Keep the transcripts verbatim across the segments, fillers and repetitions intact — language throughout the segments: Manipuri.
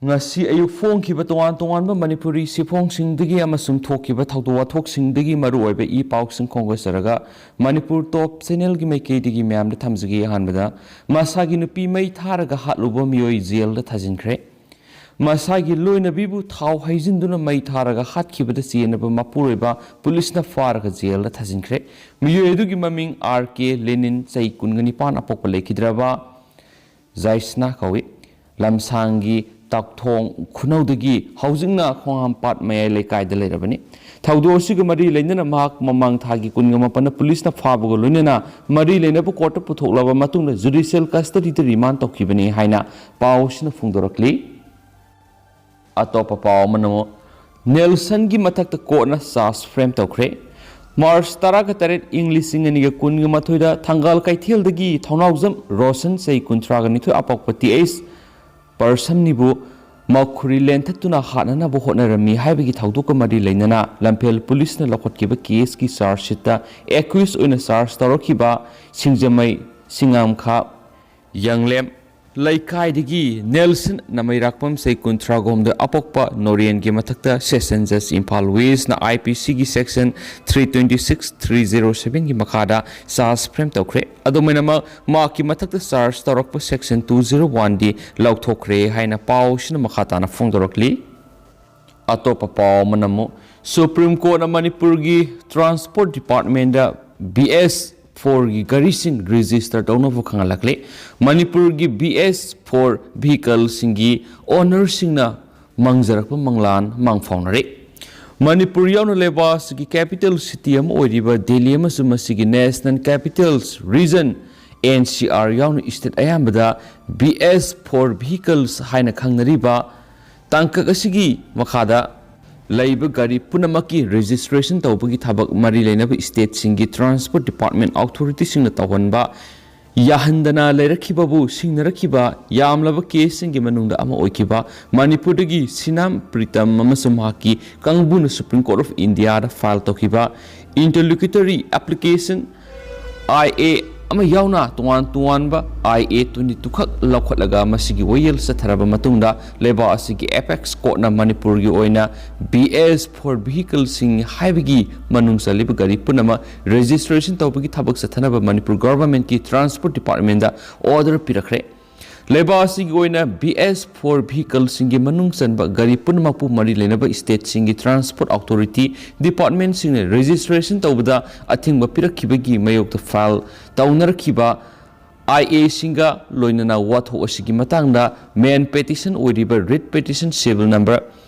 ꯉꯁꯤ ꯑꯌꯨꯛ ꯐꯣꯡꯈꯤꯕ ꯇꯣꯉꯥꯟ ꯇꯣꯉꯥꯟꯕ ꯃꯅꯤꯄꯨꯔꯤ ꯁꯤꯐꯣꯡꯁꯤꯡꯗꯒꯤ ꯑꯃꯁꯨꯡ ꯊꯣꯛꯈꯤꯕ ꯊꯧꯗꯣꯛ ꯋꯥꯊꯣꯛꯁꯤꯡꯗꯒꯤ ꯃꯔꯨꯑꯣꯏꯕ ꯏ ꯄꯥꯎꯁꯤꯡ ꯈꯣꯝꯒꯠꯆꯔꯒ ꯃꯅꯤꯄꯨꯔ ꯇꯣꯞ ꯆꯦꯅꯦꯜꯒꯤ ꯃꯥꯏꯀꯩꯗꯒꯤ ꯃꯌꯥꯝꯗ ꯊꯝꯖꯒꯦ꯫ ꯑꯍꯥꯟꯕꯗ, ꯃꯁꯥꯒꯤ ꯅꯨꯄꯤ ꯃꯩ ꯊꯥꯔꯒ ꯍꯥꯠꯂꯨꯕ ꯃꯤꯑꯣꯏ ꯖꯦꯜꯗ ꯊꯥꯖꯤꯟꯈ꯭ꯔꯦ꯫ ꯃꯁꯥꯒꯤ ꯂꯣꯏꯅꯕꯤꯕꯨ ꯊꯥꯎ ꯍꯩꯖꯤꯟꯗꯨꯅ ꯃꯩ ꯊꯥꯔꯒ ꯍꯥꯠꯈꯤꯕꯗ ꯆꯦꯟꯅꯕ ꯃꯄꯨꯔꯣꯏꯕ ꯄꯨꯂꯤꯁꯅ ꯐꯥꯔꯒ ꯖꯦꯜꯗ ꯊꯥꯖꯤꯟꯈ꯭ꯔꯦ꯫ ꯃꯤꯑꯣꯏ ꯑꯗꯨꯒꯤ ꯃꯃꯤꯡ ꯑꯥꯔ ꯀꯦ ꯂꯦꯅꯤꯟ, ꯆꯍꯤ ꯀꯨꯟꯒ ꯅꯤꯄꯥꯟ, ꯑꯄꯣꯛꯄ ꯂꯩꯈꯤꯗ꯭ꯔꯕ ꯖꯥꯏꯁꯅꯥ ꯀꯧꯏ꯫ ꯂꯝꯁꯥꯡꯒꯤ ꯇꯥꯛꯊꯣꯡ ꯈꯨꯅꯧꯗꯒꯤ ꯍꯧꯖꯤꯛꯅ ꯈꯣꯡꯍꯥꯝꯄꯥꯠ ꯃꯌꯥꯏ ꯂꯩꯀꯥꯏꯗ ꯂꯩꯔꯕꯅꯤ꯫ ꯊꯧꯗꯣꯛ ꯑꯁꯤꯒ ꯃꯔꯤ ꯂꯩꯅꯅ ꯃꯍꯥꯛ ꯃꯃꯥꯡ ꯊꯥꯒꯤ ꯀꯨꯟꯒ ꯃꯥꯄꯟꯗ ꯄꯨꯂꯤꯁꯅ ꯐꯥꯕꯒ ꯂꯣꯏꯅꯅ ꯃꯔꯤ ꯂꯩꯅꯕ ꯀꯣꯔꯠꯇ ꯄꯨꯊꯣꯛꯂꯕ ꯃꯇꯨꯡꯗ ꯖꯨꯗꯤꯁꯤꯌꯦꯜ ꯀꯁꯇꯗꯤꯗ ꯔꯤꯃꯥꯟ ꯇꯧꯈꯤꯕꯅꯤ ꯍꯥꯏꯅ ꯄꯥꯎ ꯑꯁꯤꯅ ꯐꯣꯡꯗꯣꯔꯛꯂꯤ꯫ ꯑꯇꯣꯞꯄ ꯄꯥꯎ ꯑꯃꯅ ꯑꯃꯨꯛ ꯅꯦꯜꯁꯟꯒꯤ ꯃꯊꯛꯇ ꯀꯣꯔꯠꯅ ꯆꯥꯔꯖ ꯐ꯭ꯔꯦꯝ ꯇꯧꯈ꯭ꯔꯦ꯫ ꯃꯥꯔꯆ ꯇꯔꯥꯒ ꯇꯔꯦꯠ, ꯏꯪ ꯂꯤꯁꯤꯡ ꯑꯅꯤꯒ ꯀꯨꯟꯒ ꯃꯥꯊꯣꯏꯗ ꯊꯪꯒꯥꯜ ꯀꯩꯊꯦꯜꯗꯒꯤ ꯊꯧꯅꯥꯎꯖꯝ ꯔꯣꯁꯟ, ꯆꯍꯤ ꯀꯨꯟꯊ꯭ꯔꯥꯒ ꯅꯤꯊꯣꯏ, ꯑꯄꯣꯛꯄ ꯇꯤ ꯑꯩꯆ ꯄꯔꯁꯝꯅꯤꯕꯨ ꯃꯈꯨꯔꯤ ꯂꯦꯟꯊꯠꯇꯨꯅ ꯍꯥꯠꯅꯅꯕ ꯍꯣꯠꯅꯔꯝꯃꯤ ꯍꯥꯏꯕꯒꯤ ꯊꯧꯗꯣꯛꯀ ꯃꯔꯤ ꯂꯩꯅꯅ ꯂꯝꯐꯦꯜ ꯄꯨꯂꯤꯁꯅ ꯂꯧꯈꯠꯈꯤꯕ ꯀꯦꯁꯀꯤ ꯆꯥꯔꯖ ꯁꯤꯠꯇ ꯑꯦꯀ꯭ꯌꯨꯁ ꯑꯣꯏꯅ ꯆꯥꯔꯖ ꯇꯧꯔꯛꯈꯤꯕ ꯁꯤꯡꯖꯃꯩ ꯁꯤꯡꯉꯥꯝꯈꯥ ꯌꯥꯡꯂꯦꯝ ꯂꯩꯀꯥꯏꯗꯒꯤ ꯅꯦꯜꯁꯟ ꯅꯃꯩꯔꯥꯛꯄꯝ, ꯆꯍꯤ ꯀꯨꯟꯊ꯭ꯔꯥꯒ ꯍꯨꯝꯗꯣꯏ, ꯑꯄꯣꯛꯄ ꯅꯣꯔꯦꯟꯒꯤ ꯃꯊꯛꯇ ꯁꯦꯁꯟ ꯖꯖ ꯏꯝꯐꯥꯜ ꯋꯦꯁꯅ ꯑꯥꯏ ꯄꯤ ꯁꯤꯒꯤ section three twenty six, three zero ꯁꯚꯦꯟꯒꯤ ꯃꯈꯥꯗ ꯆꯥꯔꯖ ꯐ꯭ꯔꯦꯝ ꯇꯧꯈ꯭ꯔꯦ꯫ ꯑꯗꯨꯃꯥꯏꯅꯃꯛ ꯃꯍꯥꯛꯀꯤ ꯃꯊꯛꯇ ꯆꯥꯔꯖ ꯇꯧꯔꯛꯄ ꯁꯦꯛꯁꯟ ꯇꯨ ꯖꯦꯔꯣ ꯋꯥꯟꯗꯤ ꯂꯧꯊꯣꯛꯈ꯭ꯔꯦ ꯍꯥꯏꯅ ꯄꯥꯎꯁꯤꯅ ꯃꯈꯥ ꯇꯥꯅ ꯐꯣꯡꯗꯣꯔꯛꯂꯤ꯫ ꯑꯇꯣꯞꯄ ꯄꯥꯎ ꯑꯃꯅ ꯑꯃꯨꯛ ꯁꯨꯄ꯭ꯔꯤꯝ ꯀꯣꯔꯠꯅ ꯃꯅꯤꯄꯨꯔꯒꯤ ꯇ꯭ꯔꯥꯟꯁꯄꯣꯔꯠ ꯗꯤꯄꯥꯔꯠꯃꯦꯟꯗ ꯕꯤ ꯑꯦꯁ ꯐꯣꯔꯒꯤ ꯒꯥꯔꯤꯁꯤꯡ ꯔꯦꯖꯤꯁꯇꯔ ꯇꯧꯅꯕ ꯈꯪꯍꯜꯂꯛꯂꯦ꯫ ꯃꯅꯤꯄꯨꯔꯒꯤ ꯕꯤ ꯑꯦꯁ ꯐꯣꯔ ꯚꯤꯍꯤꯀꯜꯁꯤꯡꯒꯤ ꯑꯣꯅꯔꯁꯤꯡꯅ ꯃꯥꯡꯖꯔꯛꯄ ꯃꯪꯂꯥꯟ ꯃꯥꯡꯐꯥꯎꯅꯔꯦ꯫ ꯃꯅꯤꯄꯨꯔ ꯌꯥꯎꯅ ꯂꯩꯕꯥꯛ ꯑꯁꯤꯒꯤ ꯀꯦꯄꯤꯇꯦꯜ ꯁꯤꯇꯤ ꯑꯃ ꯑꯣꯏꯔꯤꯕ ꯗꯦꯜꯂꯤ ꯑꯃꯁꯨꯡ ꯃꯁꯤꯒꯤ national capitals region, N C R, ꯌꯥꯎꯅ ꯁ꯭ꯇꯦꯠ ꯑꯌꯥꯝꯕꯗ ꯕꯤ ꯑꯦꯁ ꯐꯣꯔ ꯚꯤꯍꯤꯀꯜꯁ ꯍꯥꯏꯅ ꯈꯪꯅꯔꯤꯕ ꯇꯥꯡꯀꯛ ꯑꯁꯤꯒꯤ ꯃꯈꯥꯗ ꯂꯩꯕ ꯒꯥꯔꯤ ꯄꯨꯝꯅꯃꯛꯀꯤ ꯔꯦꯖꯤꯁꯇ꯭ꯔꯦꯁꯟ ꯇꯧꯕꯒꯤ ꯊꯕꯛ ꯃꯔꯤ ꯂꯩꯅꯕ ꯁ꯭ꯇꯦꯠꯁꯤꯡꯒꯤ ꯇ꯭ꯔꯥꯟꯁꯄꯣꯔꯠ ꯗꯤꯄꯥꯔꯠꯃꯦꯟ ꯑꯣꯊꯣꯔꯤꯇꯤꯁꯤꯡꯅ ꯇꯧꯍꯟꯕ ꯌꯥꯍꯟꯗꯅ ꯂꯩꯔꯛꯈꯤꯕꯕꯨ ꯁꯤꯡꯅꯔꯛꯈꯤꯕ ꯌꯥꯝꯂꯕ ꯀꯦꯁꯁꯤꯡꯒꯤ ꯃꯅꯨꯡꯗ ꯑꯃ ꯑꯣꯏꯈꯤꯕ ꯃꯅꯤꯄꯨꯔꯗꯒꯤ ꯁꯤꯅꯥꯝ ꯄ꯭ꯔꯤꯇꯝ ꯑꯃꯁꯨꯡ ꯃꯍꯥꯛꯀꯤ ꯀꯥꯡꯕꯨꯅ ꯁꯨꯄ꯭ꯔꯤꯝ ꯀꯣꯔꯠ ꯑꯣꯐ ꯏꯟꯗꯤꯌꯥꯗ ꯐꯥꯏꯜ ꯇꯧꯈꯤꯕ ꯏꯟꯇꯔꯂꯣꯀ꯭ꯌꯨꯇꯔꯤ ꯑꯦꯄ꯭ꯂꯤꯀꯦꯁꯟ, ꯑꯥꯏ ꯑꯦ ꯑꯃ ꯌꯥꯎꯅ ꯇꯣꯉꯥꯟ ꯇꯣꯉꯥꯟꯕ I A twenty two ꯈꯛ ꯂꯧꯈꯠꯂꯒ ꯃꯁꯤꯒꯤ ꯋꯥꯌꯦꯜ ꯆꯠꯊꯔꯕ ꯃꯇꯨꯡꯗ ꯂꯩꯕꯥꯛ ꯑꯁꯤꯒꯤ Apex Courtꯅ ꯃꯅꯤꯄꯨꯔꯒꯤ ꯑꯣꯏꯅ B S four vehicleꯁꯤꯡ ꯍꯥꯏꯕꯒꯤ ꯃꯅꯨꯡ ꯆꯜꯂꯤꯕ ꯒꯥꯔꯤ ꯄꯨꯝꯅꯃꯛ registration ꯇꯧꯕꯒꯤ ꯊꯕꯛ ꯆꯠꯊꯅꯕ ꯃꯅꯤꯄꯨꯔ governmentꯀꯤ Transport Departmentꯗ order ꯄꯤꯔꯛꯈ꯭ꯔꯦ꯫ ꯂꯩꯕꯥꯛ ꯑꯁꯤꯒꯤ ꯑꯣꯏꯅ B S four vehicleꯁꯤꯡꯒꯤ ꯃꯅꯨꯡ ꯆꯟꯕ ꯒꯥꯔꯤ ꯄꯨꯝꯅꯃꯛꯄꯨ ꯃꯔꯤ ꯂꯩꯅꯕ stateꯁꯤꯡꯒꯤ Transport Authority Departmentꯁꯤꯡꯅ registration ꯇꯧꯕꯗ ꯑꯊꯤꯡꯕ ꯄꯤꯔꯛꯈꯤꯕꯒꯤ ꯃꯥꯌꯣꯛꯇ file ꯇꯧꯅꯔꯛꯈꯤꯕ I Aꯁꯤꯡꯒ ꯂꯣꯏꯅꯅ ꯋꯥꯊꯣꯛ ꯑꯁꯤꯒꯤ ꯃꯇꯥꯡꯗ main petition ꯑꯣꯏꯔꯤꯕ Writ Petition Civil Number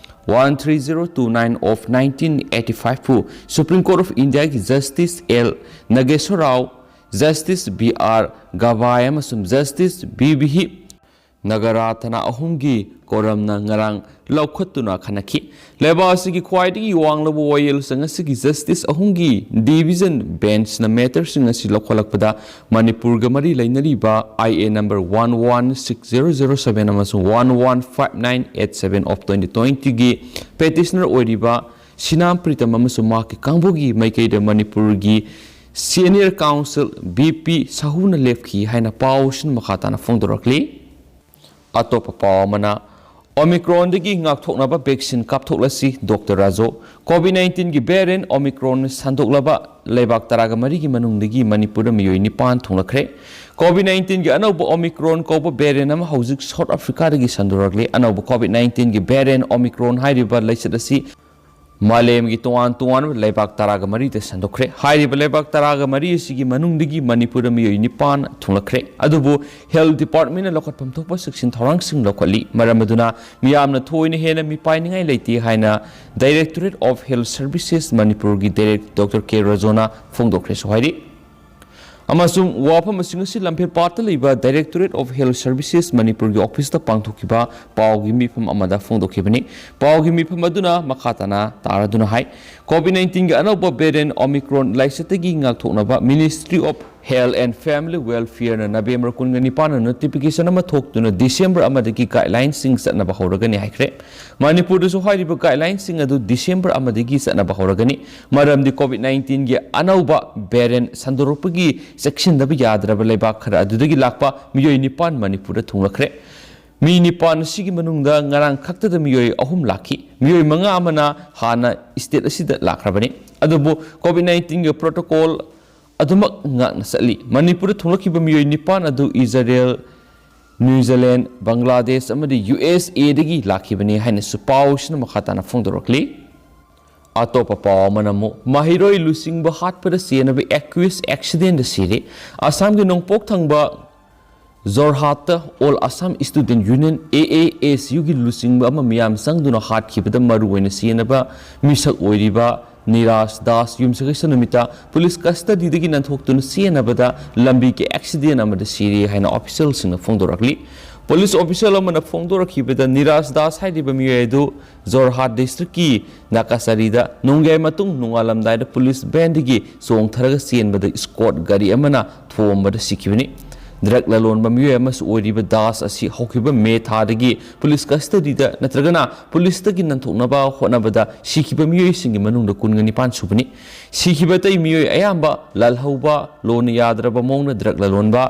one three zero two nine of nineteen eighty five ꯄꯨ Supreme Court of Indiaꯒꯤ Justice L Nageshwar Rao, Justice B R Gavai ꯑꯃꯁꯨꯡ Justice B V Nagarathana ꯑꯍꯨꯝꯒꯤ ꯀꯣꯔꯝꯅ ꯉꯔꯥꯡ ꯂꯧꯈꯠꯇꯨꯅ ꯈꯟꯅꯈꯤ꯫ ꯂꯩꯕꯥꯛ ꯑꯁꯤꯒꯤ ꯈ꯭ꯋꯥꯏꯗꯒꯤ ꯋꯥꯡꯂꯕ ꯋꯥꯌꯦꯜꯁꯪ ꯑꯁꯤꯒꯤ Justice ꯑꯍꯨꯝꯒꯤ division benchꯅ matterꯁꯤꯡ ꯑꯁꯤ ꯂꯧꯈꯠꯂꯛꯄꯗ ꯃꯅꯤꯄꯨꯔꯒ ꯃꯔꯤ ꯂꯩꯅꯔꯤꯕ I A number one one six zero zero seven ꯑꯃꯁꯨꯡ one one five nine eight seven of twenty twentyꯒꯤ petitioner ꯑꯣꯏꯔꯤꯕ ꯁꯤꯅꯥꯝ ꯄ꯭ꯔꯤꯇꯝ ꯑꯃꯁꯨꯡ ꯃꯍꯥꯛꯀꯤ ꯀꯥꯡꯕꯨꯒꯤ ꯃꯥꯏꯀꯩꯗ ꯃꯅꯤꯄꯨꯔꯒꯤ senior counsel B P ꯁꯍꯨꯅ ꯂꯦꯞꯈꯤ ꯍꯥꯏꯅ ꯄꯥꯎꯁꯤꯡ ꯃꯈꯥ ꯇꯥꯅ ꯐꯣꯡꯗꯣꯔꯛꯂꯤ꯫ ꯑꯇꯣꯞꯄ ꯄꯥꯎ ꯑꯃꯅ, Omicronꯗꯒꯤ ꯉꯥꯛꯊꯣꯛꯅꯕ vaccine ꯀꯥꯞꯊꯣꯛꯂꯁꯤ, Doctor Rajo꯫ COVID nineteenꯒꯤ variant Omicron ꯁꯟꯗꯣꯛꯂꯕ ꯂꯩꯕꯥꯛ ꯇꯔꯥꯒ ꯃꯔꯤꯒꯤ ꯃꯅꯨꯡꯗꯒꯤ ꯃꯅꯤꯄꯨꯔꯗ ꯃꯤꯑꯣꯏ ꯅꯤꯄꯥꯟ ꯊꯨꯡꯂꯈ꯭ꯔꯦ꯫ COVID nineteenꯒꯤ ꯑꯅꯧꯕ Omicron ꯀꯧꯕ variant ꯑꯃ ꯍꯧꯖꯤꯛ South Africaꯗꯒꯤ ꯁꯟꯗꯣꯔꯛꯂꯤ꯫ ꯑꯅꯧꯕ COVID nineteenꯒꯤ variant Omicron ꯍꯥꯏꯔꯤꯕ ꯂꯥꯏꯆꯠ ꯑꯁꯤ ꯃꯥꯂꯦꯝꯒꯤ ꯇꯣꯉꯥꯟ ꯇꯣꯉꯥꯟꯕ ꯂꯩꯕꯥꯛ ꯇꯔꯥꯒ ꯃꯔꯤꯗ ꯁꯟꯗꯣꯛꯈ꯭ꯔꯦ꯫ ꯍꯥꯏꯔꯤꯕ ꯂꯩꯕꯥꯛ ꯇꯔꯥꯒ ꯃꯔꯤ ꯑꯁꯤꯒꯤ ꯃꯅꯨꯡꯗꯒꯤ ꯃꯅꯤꯄꯨꯔꯗ ꯃꯤꯑꯣꯏ ꯅꯤꯄꯥꯟ ꯊꯨꯡꯂꯈ꯭ꯔꯦ꯫ ꯑꯗꯨꯕꯨ Health Departmentꯅ ꯂꯧꯈꯠꯐꯝ ꯊꯣꯛꯄ ꯆꯦꯛꯁꯤꯟ ꯊꯧꯔꯥꯡꯁꯤꯡ ꯂꯧꯈꯠꯂꯤ꯫ ꯃꯔꯝ ꯑꯗꯨꯅ ꯃꯤꯌꯥꯝꯅ ꯊꯣꯏꯅ ꯍꯦꯟꯅ ꯃꯤꯄꯥꯏꯅꯤꯡꯉꯥꯏ ꯂꯩꯇꯦ ꯍꯥꯏꯅ Directorate of Health Services ꯃꯅꯤꯄꯨꯔꯒꯤ Director Doctor K ꯔꯥꯖꯣꯅ ꯐꯣꯡꯗꯣꯛꯈ꯭ꯔꯦꯁꯨ ꯍꯥꯏꯔꯤ꯫ ꯑꯃꯁꯨꯡ ꯋꯥꯐꯝꯁꯤꯡ ꯑꯁꯤ ꯂꯝꯐꯦꯜꯄꯥꯠꯇ ꯂꯩꯕ Directorate of Health Services ꯃꯅꯤꯄꯨꯔꯒꯤ officeꯇ ꯄꯥꯡꯊꯣꯛꯈꯤꯕ ꯄꯥꯎꯒꯤ ꯃꯤꯐꯝ ꯑꯃꯗ ꯐꯣꯡꯗꯣꯛꯈꯤꯕꯅꯤ꯫ ꯄꯥꯎꯒꯤ ꯃꯤꯐꯝ ꯑꯗꯨꯅ ꯃꯈꯥ ꯇꯥꯅ ꯇꯥꯔꯗꯨꯅ ꯍꯥꯏ, COVID nineteenꯒꯤ ꯑꯅꯧꯕ variant Omicron ꯂꯥꯏꯆꯠꯇꯒꯤ ꯉꯥꯛꯊꯣꯛꯅꯕ Ministry of Health and Family Welfare-ꯅ November ꯀꯨꯟꯒ ꯅꯤꯄꯥꯟꯗ notification ꯑꯃ ꯊꯣꯛꯇꯨꯅ December ꯑꯃꯗꯒꯤ guideline-ꯁꯤꯡ ꯆꯠꯅꯕ ꯍꯧꯔꯒꯅꯤ ꯍꯥꯏꯈ꯭ꯔꯦ꯫ ꯃꯅꯤꯄꯨꯔꯗꯁꯨ ꯍꯥꯏꯔꯤꯕ guideline-ꯁꯤꯡ ꯑꯗꯨ December ꯑꯃꯗꯒꯤ ꯆꯠꯅꯕ ꯍꯧꯔꯒꯅꯤ꯫ ꯃꯔꯝꯗꯤ COVID nineteen-ꯒꯤ ꯑꯅꯧꯕ variant ꯁꯟꯗꯣꯔꯛꯄꯒꯤ ꯆꯦꯛꯁꯤꯟꯗꯕ ꯌꯥꯗ꯭ꯔꯕ ꯂꯩꯕꯥꯛ ꯈꯔ ꯑꯗꯨꯗꯒꯤ ꯂꯥꯛꯄ ꯃꯤꯑꯣꯏ ꯅꯤꯄꯥꯟ ꯃꯅꯤꯄꯨꯔꯗ ꯊꯨꯡꯂꯛꯈ꯭ꯔꯦ꯫ ꯃꯤ ꯅꯤꯄꯥꯟ ꯑꯁꯤꯒꯤ ꯃꯅꯨꯡꯗ ꯉꯔꯥꯡ ꯈꯛꯇꯗ ꯃꯤꯑꯣꯏ ꯑꯍꯨꯝ ꯂꯥꯛꯈꯤ꯫ ꯃꯤꯑꯣꯏ ꯃꯉꯥ ꯑꯃꯅ ꯍꯥꯟꯅ state ꯑꯁꯤꯗ ꯂꯥꯛꯈ꯭ꯔꯕꯅꯤ꯫ ꯑꯗꯨꯕꯨ COVID nineteen-ꯒꯤ protocol ꯑꯗꯨꯃꯛ ꯉꯥꯛꯅ ꯆꯠꯂꯤ꯫ ꯃꯅꯤꯄꯨꯔꯗ ꯊꯨꯡꯂꯛꯈꯤꯕ ꯃꯤꯑꯣꯏ ꯅꯤꯄꯥꯟ ꯑꯗꯨ ꯏꯖꯔꯦꯜ, ꯅ꯭ꯌꯨꯖꯤꯂꯦꯟ, ꯕꯪꯒ꯭ꯂꯥꯗꯦꯁ ꯑꯃꯗꯤ U S A-ꯗꯒꯤ ꯂꯥꯛꯈꯤꯕꯅꯤ ꯍꯥꯏꯅꯁꯨ ꯄꯥꯎꯁꯤꯅ ꯃꯈꯥ ꯇꯥꯅ ꯐꯣꯡꯗꯣꯔꯛꯂꯤ꯫ ꯑꯇꯣꯞꯄ ꯄꯥꯎ ꯑꯃꯅ ꯑꯃꯨꯛ ꯃꯍꯩꯔꯣꯏ ꯂꯨꯆꯤꯡꯕ ꯍꯥꯠꯄꯗ ꯆꯦꯟꯅꯕ accused accident-ꯗ ꯁꯤꯔꯦ꯫ ꯑꯁꯥꯝꯒꯤ ꯅꯣꯡꯄꯣꯛ ꯊꯪꯕ ꯖꯣꯔꯍꯥꯠꯇ All Assam Student Union, A A S U-ꯒꯤ ꯂꯨꯆꯤꯡꯕ ꯑꯃ ꯃꯤꯌꯥꯝ ꯆꯪꯗꯨꯅ ꯍꯥꯠꯈꯤꯕꯗ ꯃꯔꯨꯑꯣꯏꯅ ꯆꯦꯟꯅꯕ ꯃꯤꯁꯛ ꯑꯣꯏꯔꯤꯕ ꯅꯤꯔꯥꯖ ꯗꯥꯁ ꯌꯨꯝꯁꯀꯩꯁ ꯅꯨꯃꯤꯠꯇ police custody-ꯗꯒꯤ ꯅꯥꯟꯊꯣꯛꯇꯨꯅ ꯆꯦꯟꯅꯕꯗ ꯂꯝꯕꯤꯒꯤ accident ꯑꯃꯗ ꯁꯤꯔꯦ ꯍꯥꯏꯅ official-ꯁꯤꯡꯅ ꯐꯣꯡꯗꯣꯔꯛꯂꯤ꯫ Police official ꯑꯃꯅ ꯐꯣꯡꯗꯣꯔꯛꯈꯤꯕꯗ ꯅꯤꯔꯥꯖ ꯗꯥꯁ ꯍꯥꯏꯔꯤꯕ ꯃꯤꯑꯣꯏ ꯑꯗꯨ ꯖꯣꯔꯍꯥꯠ district-ꯀꯤ ꯅꯥꯀꯥꯆꯥꯔꯤꯗ ꯅꯣꯡꯌꯥꯏ ꯃꯇꯨꯡ ꯅꯣꯡꯉꯥꯜꯂꯝꯗꯥꯏꯗ police van-ꯗꯒꯤ ꯆꯣꯡꯊꯔꯒ ꯆꯦꯟꯕꯗ escort ꯒꯥꯔꯤ ꯑꯃꯅ ꯊꯣꯝꯕꯗ ꯁꯤꯈꯤꯕꯅꯤ꯫ Drug ꯂꯂꯣꯟꯕ ꯃꯤꯑꯣꯏ ꯑꯃꯁꯨ ꯑꯣꯏꯔꯤꯕ ꯗꯥꯁ ꯑꯁꯤ ꯍꯧꯈꯤꯕ ꯃꯦ ꯊꯥꯗꯒꯤ police custody-ꯗ ꯅꯠꯇ꯭ꯔꯒꯅ police-ꯇꯒꯤ ꯅꯥꯟꯊꯣꯛꯅꯕ ꯍꯣꯠꯅꯕꯗ ꯁꯤꯈꯤꯕ ꯃꯤꯑꯣꯏꯁꯤꯡꯒꯤ ꯃꯅꯨꯡꯗ ꯀꯨꯟꯒ ꯅꯤꯄꯥꯟ ꯁꯨꯕꯅꯤ꯫ ꯁꯤꯈꯤꯕ ꯑꯇꯩ ꯃꯤꯑꯣꯏ ꯑꯌꯥꯝꯕ ꯂꯥꯜꯍꯧꯕ, ꯂꯣꯟꯅ ꯌꯥꯗ꯭ꯔꯕ ꯃꯑꯣꯡꯗ drug ꯂꯂꯣꯟꯕ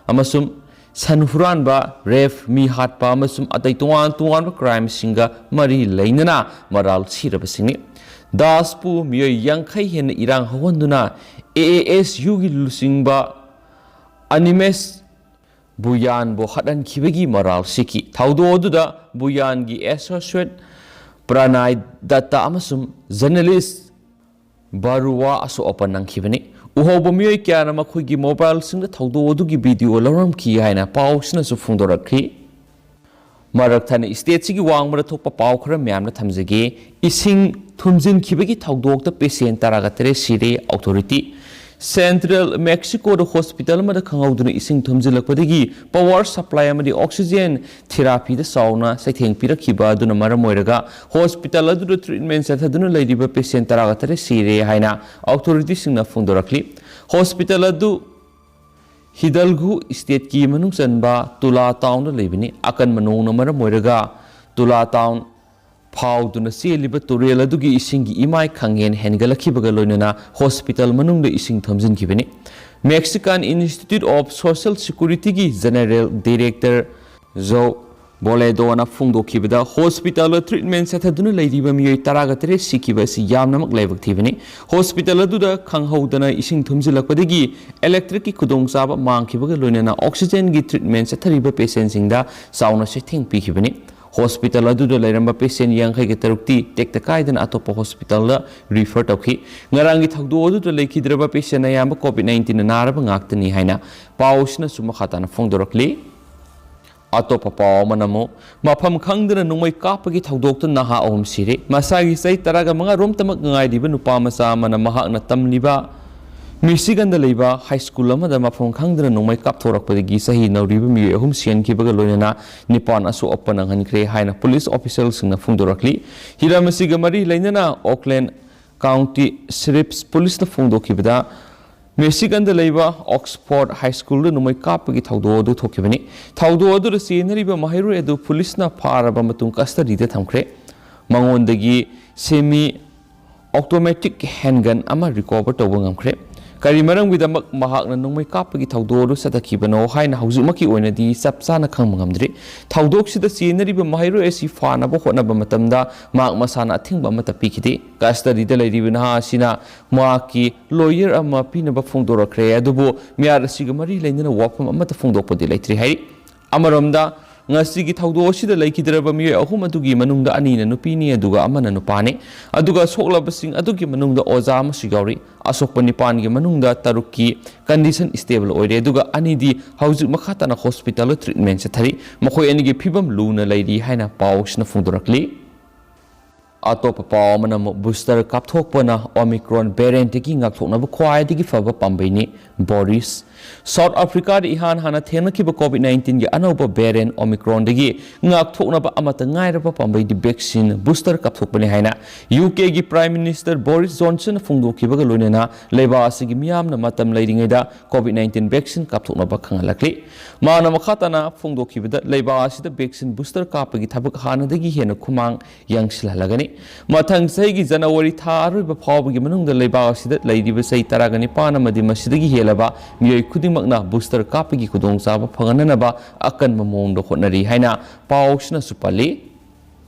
ꯑꯃꯁꯨꯡ ꯁꯟ ꯍꯨꯔꯥꯟꯕ, rape, ꯃꯤ ꯍꯥꯠꯄ ꯑꯃꯁꯨꯡ ꯑꯇꯩ ꯇꯣꯉꯥꯟ ꯇꯣꯉꯥꯟꯕ crime-ꯁꯤꯡꯒ ꯃꯔꯤ ꯂꯩꯅꯅ ꯃꯔꯥꯜ ꯁꯤꯔꯕꯁꯤꯡꯅꯤ꯫ ꯗꯥꯁꯄꯨ ꯃꯤꯑꯣꯏ ꯌꯥꯡꯈꯩ ꯍꯦꯟꯅ ꯏꯔꯥꯡ ꯍꯧꯍꯟꯗꯨꯅ A A S U-ꯒꯤ ꯂꯨꯆꯤꯡꯕ ꯑꯅꯤꯃꯦꯁ ꯕꯨꯌꯥꯟꯕꯨ ꯍꯥꯠꯍꯟꯈꯤꯕꯒꯤ ꯃꯔꯥꯜ ꯁꯤꯈꯤ꯫ ꯊꯧꯗꯣꯛ ꯑꯗꯨꯗ ꯕꯨꯌꯥꯟꯒꯤ associate ꯄ꯭ꯔꯅꯥꯏ ꯗꯠꯇ ꯑꯃꯁꯨꯡ journalist ꯕꯥꯔꯨꯋꯥ ꯑꯁꯣꯛ ꯑꯄꯟ ꯅꯪꯈꯤꯕꯅꯤ꯫ ꯎꯍꯧꯕ ꯃꯤꯑꯣꯏ ꯀꯌꯥꯅ ꯃꯈꯣꯏꯒꯤ mobile-ꯁꯤꯡꯗ ꯊꯧꯗꯣꯛ ꯑꯗꯨꯒꯤ video ꯂꯧꯔꯝꯈꯤ ꯍꯥꯏꯅ ꯄꯥꯎꯁꯤꯅꯁꯨ ꯐꯣꯡꯗꯣꯔꯛꯈꯤ꯫ ꯃꯔꯛ ꯊꯠꯅ state-ꯁꯤꯒꯤ ꯋꯥꯡꯃꯗ ꯊꯣꯛꯄ ꯄꯥꯎ ꯈꯔ ꯃꯌꯥꯝꯅ ꯊꯝꯖꯒꯦ꯫ ꯏꯁꯤꯡ ꯊꯨꯝꯖꯤꯟꯈꯤꯕꯒꯤ ꯊꯧꯗꯣꯛꯇ patient ꯇꯔꯥꯒ ꯇꯔꯦꯠ ꯁꯤꯔꯦ꯫ Authority꯫ Central Mexico-ꯗ hospital ꯑꯃꯗ ꯈꯪꯍꯧꯗꯅ ꯏꯁꯤꯡ ꯊꯨꯝꯖꯤꯜꯂꯛꯄꯗꯒꯤ power supply ꯑꯃꯗꯤ oxygen therapy-ꯗ ꯆꯥꯎꯅ ꯆꯩꯊꯦꯡ ꯄꯤꯔꯛꯈꯤꯕ ꯑꯗꯨꯅ ꯃꯔꯝ ꯑꯣꯏꯔꯒ hospital ꯑꯗꯨꯗ treatment ꯆꯠꯊꯗꯨꯅ ꯂꯩꯔꯤꯕ patient ꯇꯔꯥꯒ ꯇꯔꯦꯠ ꯁꯤꯔꯦ ꯍꯥꯏꯅ authority-ꯁꯤꯡꯅ ꯐꯣꯡꯗꯣꯔꯛꯂꯤ꯫ Hospital ꯑꯗꯨ ꯍꯤꯗꯜꯒꯨ ꯏꯁꯇꯦꯠꯀꯤ ꯃꯅꯨꯡ ꯆꯟꯕ ꯇꯨꯂꯥ ꯇꯥꯎꯟꯗ ꯂꯩꯕꯅꯤ꯫ ꯑꯀꯟꯕ ꯅꯣꯡꯅ ꯃꯔꯝ ꯑꯣꯏꯔꯒ ꯇꯨꯂꯥ ꯇꯥꯎꯟ ꯐꯥꯎꯗꯨꯅ ꯆꯦꯜꯂꯤꯕ ꯇꯨꯔꯦꯜ ꯑꯗꯨꯒꯤ ꯏꯁꯤꯡꯒꯤ ꯏꯃꯥꯏ ꯈꯪꯍꯦꯟ ꯍꯦꯟꯒꯠꯂꯛꯈꯤꯕꯒ ꯂꯣꯏꯅꯅ ꯍꯣꯁꯄꯤꯇꯥꯜ ꯃꯅꯨꯡꯗ ꯏꯁꯤꯡ ꯊꯨꯝꯖꯤꯟꯈꯤꯕꯅꯤ꯫ Mexican Institute of Social Securityꯒꯤ ꯖꯦꯅꯦꯔꯦꯜ ꯗꯤꯔꯦꯛꯇꯔ ꯖꯣ ꯕꯣꯂꯦꯗꯣꯅ ꯐꯣꯡꯗꯣꯛꯈꯤꯕꯗ, ꯍꯣꯁꯄꯤꯇꯥꯜꯗ ꯇ꯭ꯔꯤꯠꯃꯦꯟ ꯆꯠꯊꯗꯨꯅ ꯂꯩꯔꯤꯕ ꯃꯤꯑꯣꯏ ꯇꯔꯥꯒ ꯇꯔꯦꯠ ꯁꯤꯈꯤꯕ ꯑꯁꯤ ꯌꯥꯝꯅꯃꯛ ꯂꯥꯏꯕꯛ ꯊꯤꯕꯅꯤ꯫ ꯍꯣꯁꯄꯤꯇꯥꯜ ꯑꯗꯨꯗ ꯈꯪꯍꯧꯗꯅ ꯏꯁꯤꯡ ꯊꯨꯝꯖꯤꯜꯂꯛꯄꯗꯒꯤ ꯏꯂꯦꯛꯇ꯭ꯔꯤꯛꯀꯤ ꯈꯨꯗꯣꯡꯆꯥꯕ ꯃꯥꯡꯈꯤꯕꯒ ꯂꯣꯏꯅꯅ ꯑꯣꯛꯁꯤꯖꯦꯟꯒꯤ ꯇ꯭ꯔꯤꯠꯃꯦꯟ ꯆꯠꯊꯔꯤꯕ ꯄꯦꯁꯦꯟꯁꯤꯡꯗ ꯆꯥꯎꯅ ꯆꯩꯊꯦꯡ ꯄꯤꯈꯤꯕꯅꯤ꯫ ꯍꯣꯁꯄꯤꯇꯥꯜ ꯑꯗꯨꯗ ꯂꯩꯔꯝꯕ ꯄꯦꯁꯦꯟ ꯌꯥꯡꯈꯩꯒ ꯇꯔꯨꯛꯇꯤ ꯇꯦꯛꯇ ꯀꯥꯏꯗꯅ ꯑꯇꯣꯞꯄ ꯍꯣꯁꯄꯤꯇꯥꯜꯗ ꯔꯤꯐꯔ ꯇꯧꯈꯤ꯫ ꯉꯔꯥꯡꯒꯤ ꯊꯧꯗꯣꯛ ꯑꯗꯨꯗ ꯂꯩꯈꯤꯗ꯭ꯔꯕ ꯄꯦꯁꯦꯟ ꯑꯌꯥꯝꯕ ꯀꯣꯚꯤꯗ ꯅꯥꯏꯟꯇꯤꯟꯅ ꯅꯥꯔꯕ ꯉꯥꯛꯇꯅꯤ ꯍꯥꯏꯅ ꯄꯥꯎ ꯑꯁꯤꯅꯁꯨ ꯃꯈꯥ ꯇꯥꯅ ꯐꯣꯡꯗꯣꯔꯛꯂꯤ꯫ ꯑꯇꯣꯞꯄ ꯄꯥꯎ ꯑꯃꯅ ꯑꯃꯨꯛ, ꯃꯐꯝ ꯈꯪꯗꯅ ꯅꯣꯡꯃꯩ ꯀꯥꯞꯄꯒꯤ ꯊꯧꯗꯣꯛꯇ ꯅꯍꯥ ꯑꯍꯨꯝ ꯁꯤꯔꯦ꯫ ꯃꯁꯥꯒꯤ ꯆꯍꯤ ꯇꯔꯥꯒ ꯃꯉꯥ ꯔꯣꯝꯇꯃꯛ ꯉꯥꯏꯔꯤꯕ ꯅꯨꯄꯥ ꯃꯆꯥ ꯑꯃꯅ ꯃꯍꯥꯛꯅ ꯇꯝꯂꯤꯕ ꯃꯤꯁꯤꯒꯟꯗ ꯂꯩꯕ ꯍꯥꯏ ꯁ꯭ꯀꯨꯜ ꯑꯃꯗ ꯃꯐꯝ ꯈꯪꯗꯅ ꯅꯣꯡꯃꯩ ꯀꯥꯞꯊꯣꯔꯛꯄꯗꯒꯤ ꯆꯍꯤ ꯅꯧꯔꯤꯕ ꯃꯤꯑꯣꯏ ꯑꯍꯨꯝ ꯁꯤꯍꯟꯈꯤꯕꯒ ꯂꯣꯏꯅꯅ ꯅꯤꯄꯥꯟ ꯑꯁꯣꯛ ꯑꯄꯟ ꯅꯪꯍꯟꯈ꯭ꯔꯦ ꯍꯥꯏꯅ ꯄꯨꯂꯤꯁ ꯑꯣꯐꯤꯁꯤꯌꯦꯜꯁꯤꯡꯅ ꯐꯣꯡꯗꯣꯔꯛꯂꯤ꯫ ꯍꯤꯔꯝ ꯑꯁꯤꯒ ꯃꯔꯤ ꯂꯩꯅꯅ ꯑꯣꯛꯂꯦꯟ ꯀꯥꯎꯟꯇꯤ ꯁꯤꯔꯤꯞꯁ ꯄꯨꯂꯤꯁꯅ ꯐꯣꯡꯗꯣꯛꯈꯤꯕꯗ, ꯃꯤꯁꯤꯒꯟꯗ ꯂꯩꯕ ꯑꯣꯛꯁꯐꯣꯔꯗ ꯍꯥꯏ ꯁ꯭ꯀꯨꯜꯗ ꯅꯣꯡꯃꯩ ꯀꯥꯞꯄꯒꯤ ꯊꯧꯗꯣꯛ ꯑꯗꯨ ꯊꯣꯛꯈꯤꯕꯅꯤ꯫ ꯊꯧꯗꯣꯛ ꯑꯗꯨꯗ ꯆꯦꯟꯅꯔꯤꯕ ꯃꯍꯩꯔꯣꯏ ꯑꯗꯨ ꯄꯨꯂꯤꯁꯅ ꯐꯥꯔꯕ ꯃꯇꯨꯡ ꯀꯁꯇꯗꯤꯗ ꯊꯝꯈ꯭ꯔꯦ꯫ ꯃꯉꯣꯟꯗꯒꯤ ꯁꯦꯃꯤ ꯑꯣꯇꯣꯃꯦꯇꯤꯛ ꯍꯦꯟꯒꯟ ꯑꯃ ꯔꯤꯀꯣꯚꯔ ꯇꯧꯕ ꯉꯝꯈ꯭ꯔꯦ꯫ ꯀꯔꯤ ꯃꯔꯝꯒꯤꯗꯃꯛ ꯃꯍꯥꯛꯅ ꯅꯣꯡꯃꯩ ꯀꯥꯞꯄꯒꯤ ꯊꯧꯗꯣꯛ ꯑꯗꯨ ꯆꯠꯊꯈꯤꯕꯅꯣ ꯍꯥꯏꯅ ꯍꯧꯖꯤꯛꯃꯛꯀꯤ ꯑꯣꯏꯅꯗꯤ ꯆꯞ ꯆꯥꯅ ꯈꯪꯕ ꯉꯝꯗ꯭ꯔꯤ꯫ ꯊꯧꯗꯣꯛꯁꯤꯗ ꯆꯦꯟꯅꯔꯤꯕ ꯃꯍꯩꯔꯣꯏ ꯑꯁꯤ ꯐꯥꯅꯕ ꯍꯣꯠꯅꯕ ꯃꯇꯝꯗ ꯃꯍꯥꯛ ꯃꯁꯥꯅ ꯑꯊꯤꯡꯕ ꯑꯃꯠꯇ ꯄꯤꯈꯤꯗꯦ꯫ ꯀꯁꯇꯗꯤꯗ ꯂꯩꯔꯤꯕ ꯅꯍꯥ ꯑꯁꯤꯅ ꯃꯍꯥꯛꯀꯤ ꯂꯣꯌꯔ ꯑꯃ ꯄꯤꯅꯕ ꯐꯣꯡꯗꯣꯔꯛꯈ꯭ꯔꯦ, ꯑꯗꯨꯕꯨ ꯃꯤꯍꯥꯠ ꯑꯁꯤꯒ ꯃꯔꯤ ꯂꯩꯅꯅ ꯋꯥꯐꯝ ꯑꯃꯠꯇ ꯐꯣꯡꯗꯣꯛꯄꯗꯤ ꯂꯩꯇ꯭ꯔꯤ ꯍꯥꯏꯔꯤ꯫ ꯑꯃꯔꯣꯝꯗ, ꯉꯁꯤꯒꯤ ꯊꯧꯗꯣꯛ ꯑꯁꯤꯗ ꯂꯩꯈꯤꯗ꯭ꯔꯕ ꯃꯤꯑꯣꯏ ꯑꯍꯨꯝ ꯑꯗꯨꯒꯤ ꯃꯅꯨꯡꯗ ꯑꯅꯤꯅ ꯅꯨꯄꯤꯅꯤ, ꯑꯗꯨꯒ ꯑꯃꯅ ꯅꯨꯄꯥꯅꯤ꯫ ꯑꯗꯨꯒ ꯁꯣꯛꯂꯕꯁꯤꯡ ꯑꯗꯨꯒꯤ ꯃꯅꯨꯡꯗ ꯑꯣꯖꯥ ꯑꯃꯁꯨ ꯌꯥꯎꯔꯤ꯫ ꯑꯁꯣꯛꯄ ꯅꯤꯄꯥꯟꯒꯤ ꯃꯅꯨꯡꯗ ꯇꯔꯨꯛꯀꯤ ꯀꯟꯗꯤꯁꯟ ꯁ꯭ꯇꯦꯕꯜ ꯑꯣꯏꯔꯦ, ꯑꯗꯨꯒ ꯑꯅꯤꯗꯤ ꯍꯧꯖꯤꯛ ꯃꯈꯥ ꯇꯥꯅ ꯍꯣꯁꯄꯤꯇꯥꯜꯗ ꯇ꯭ꯔꯤꯠꯃꯦꯟ ꯆꯠꯊꯔꯤ꯫ ꯃꯈꯣꯏ ꯑꯅꯤꯒꯤ ꯐꯤꯕꯝ ꯂꯨꯅ ꯂꯩꯔꯤ ꯍꯥꯏꯅ ꯄꯥꯎꯁꯤꯅ ꯐꯣꯡꯗꯣꯔꯛꯂꯤ꯫ ꯑꯇꯣꯞꯄ ꯄꯥꯎ ꯑꯃꯅ ꯑꯃꯨꯛ ꯕꯨꯁꯇꯔ ꯀꯥꯞꯊꯣꯛꯄꯅ ꯑꯣꯃꯤꯀ꯭ꯔꯣꯟ ꯚꯦꯔꯤꯌꯦꯟꯠꯇꯒꯤ ꯉꯥꯛꯊꯣꯛꯅꯕ ꯈ꯭ꯋꯥꯏꯗꯒꯤ ꯐꯕ ꯄꯥꯝꯕꯩꯅꯤ꯫ ꯕꯣꯔꯤꯁ꯫ ꯁꯥꯎꯠ ꯑꯐ꯭ꯔꯤꯀꯥꯗ ꯏꯍꯥꯟ ꯍꯥꯟꯅ ꯊꯦꯡꯅꯈꯤꯕ ꯀꯣꯚꯤꯗ ꯅꯥꯏꯟꯇꯤꯟꯒꯤ ꯑꯅꯧꯕ ꯚꯦꯔꯤꯌꯦꯟꯠ ꯑꯣꯃꯤꯀ꯭ꯔꯣꯟꯗꯒꯤ ꯉꯥꯛꯊꯣꯛꯅꯕ ꯑꯃꯠꯇ ꯉꯥꯏꯔꯕ ꯄꯥꯝꯕꯩꯗꯤ ꯚꯦꯛꯁꯤꯟ ꯕꯨꯁꯇꯔ ꯀꯥꯞꯊꯣꯛꯄꯅꯤ ꯍꯥꯏꯅ ꯌꯨ ꯀꯦꯒꯤ ꯄ꯭ꯔꯥꯏꯝ ꯃꯤꯅꯤꯁꯇꯔ ꯕꯣꯔꯤꯁ ꯖꯣꯟꯁꯟꯅ ꯐꯣꯡꯗꯣꯛꯈꯤꯕꯒ ꯂꯣꯏꯅꯅ ꯂꯩꯕꯥꯛ ꯑꯁꯤꯒꯤ ꯃꯤꯌꯥꯝꯅ ꯃꯇꯝ ꯂꯩꯔꯤꯉꯩꯗ ꯀꯣꯚꯤꯗ ꯅꯥꯏꯟꯇꯤꯟ ꯚꯦꯛꯁꯤꯟ ꯀꯥꯞꯊꯣꯛꯅꯕ ꯈꯪꯍꯜꯂꯛꯂꯤ꯫ ꯃꯥꯅ ꯃꯈꯥ ꯇꯥꯅ ꯐꯣꯡꯗꯣꯛꯈꯤꯕꯗ, ꯂꯩꯕꯥꯛ ꯑꯁꯤꯗ ꯚꯦꯛꯁꯤꯟ ꯕꯨꯁꯇꯔ ꯀꯥꯞꯄꯒꯤ ꯊꯕꯛ ꯍꯥꯟꯅꯗꯒꯤ ꯍꯦꯟꯅ ꯈꯨꯃꯥꯡ ꯌꯥꯡꯁꯤꯜꯍꯜꯂꯒꯅꯤ꯫ ꯃꯊꯪ ꯆꯍꯤꯒꯤ ꯖꯅꯋꯥꯔꯤ ꯊꯥ ꯑꯔꯣꯏꯕ ꯐꯥꯎꯕꯒꯤ ꯃꯅꯨꯡꯗ ꯂꯩꯕꯥꯛ ꯑꯁꯤꯗ ꯂꯩꯔꯤꯕ ꯆꯍꯤ ꯇꯔꯥꯒ ꯅꯤꯄꯥꯟ ꯑꯃꯗꯤ ꯃꯁꯤꯗꯒꯤ ꯍꯦꯜꯂꯕ ꯃꯤꯑꯣꯏ ꯈꯨꯗꯤꯡꯃꯛꯅ ꯕꯨꯁꯇꯔ ꯀꯥꯞꯄꯒꯤ ꯈꯨꯗꯣꯡꯆꯥꯕ ꯐꯪꯍꯟꯅꯅꯕ ꯑꯀꯟꯕ ꯃꯑꯣꯡꯗ ꯍꯣꯠꯅꯔꯤ ꯍꯥꯏꯅ ꯄꯥꯎꯁꯤꯅꯁꯨ ꯄꯜꯂꯤ꯫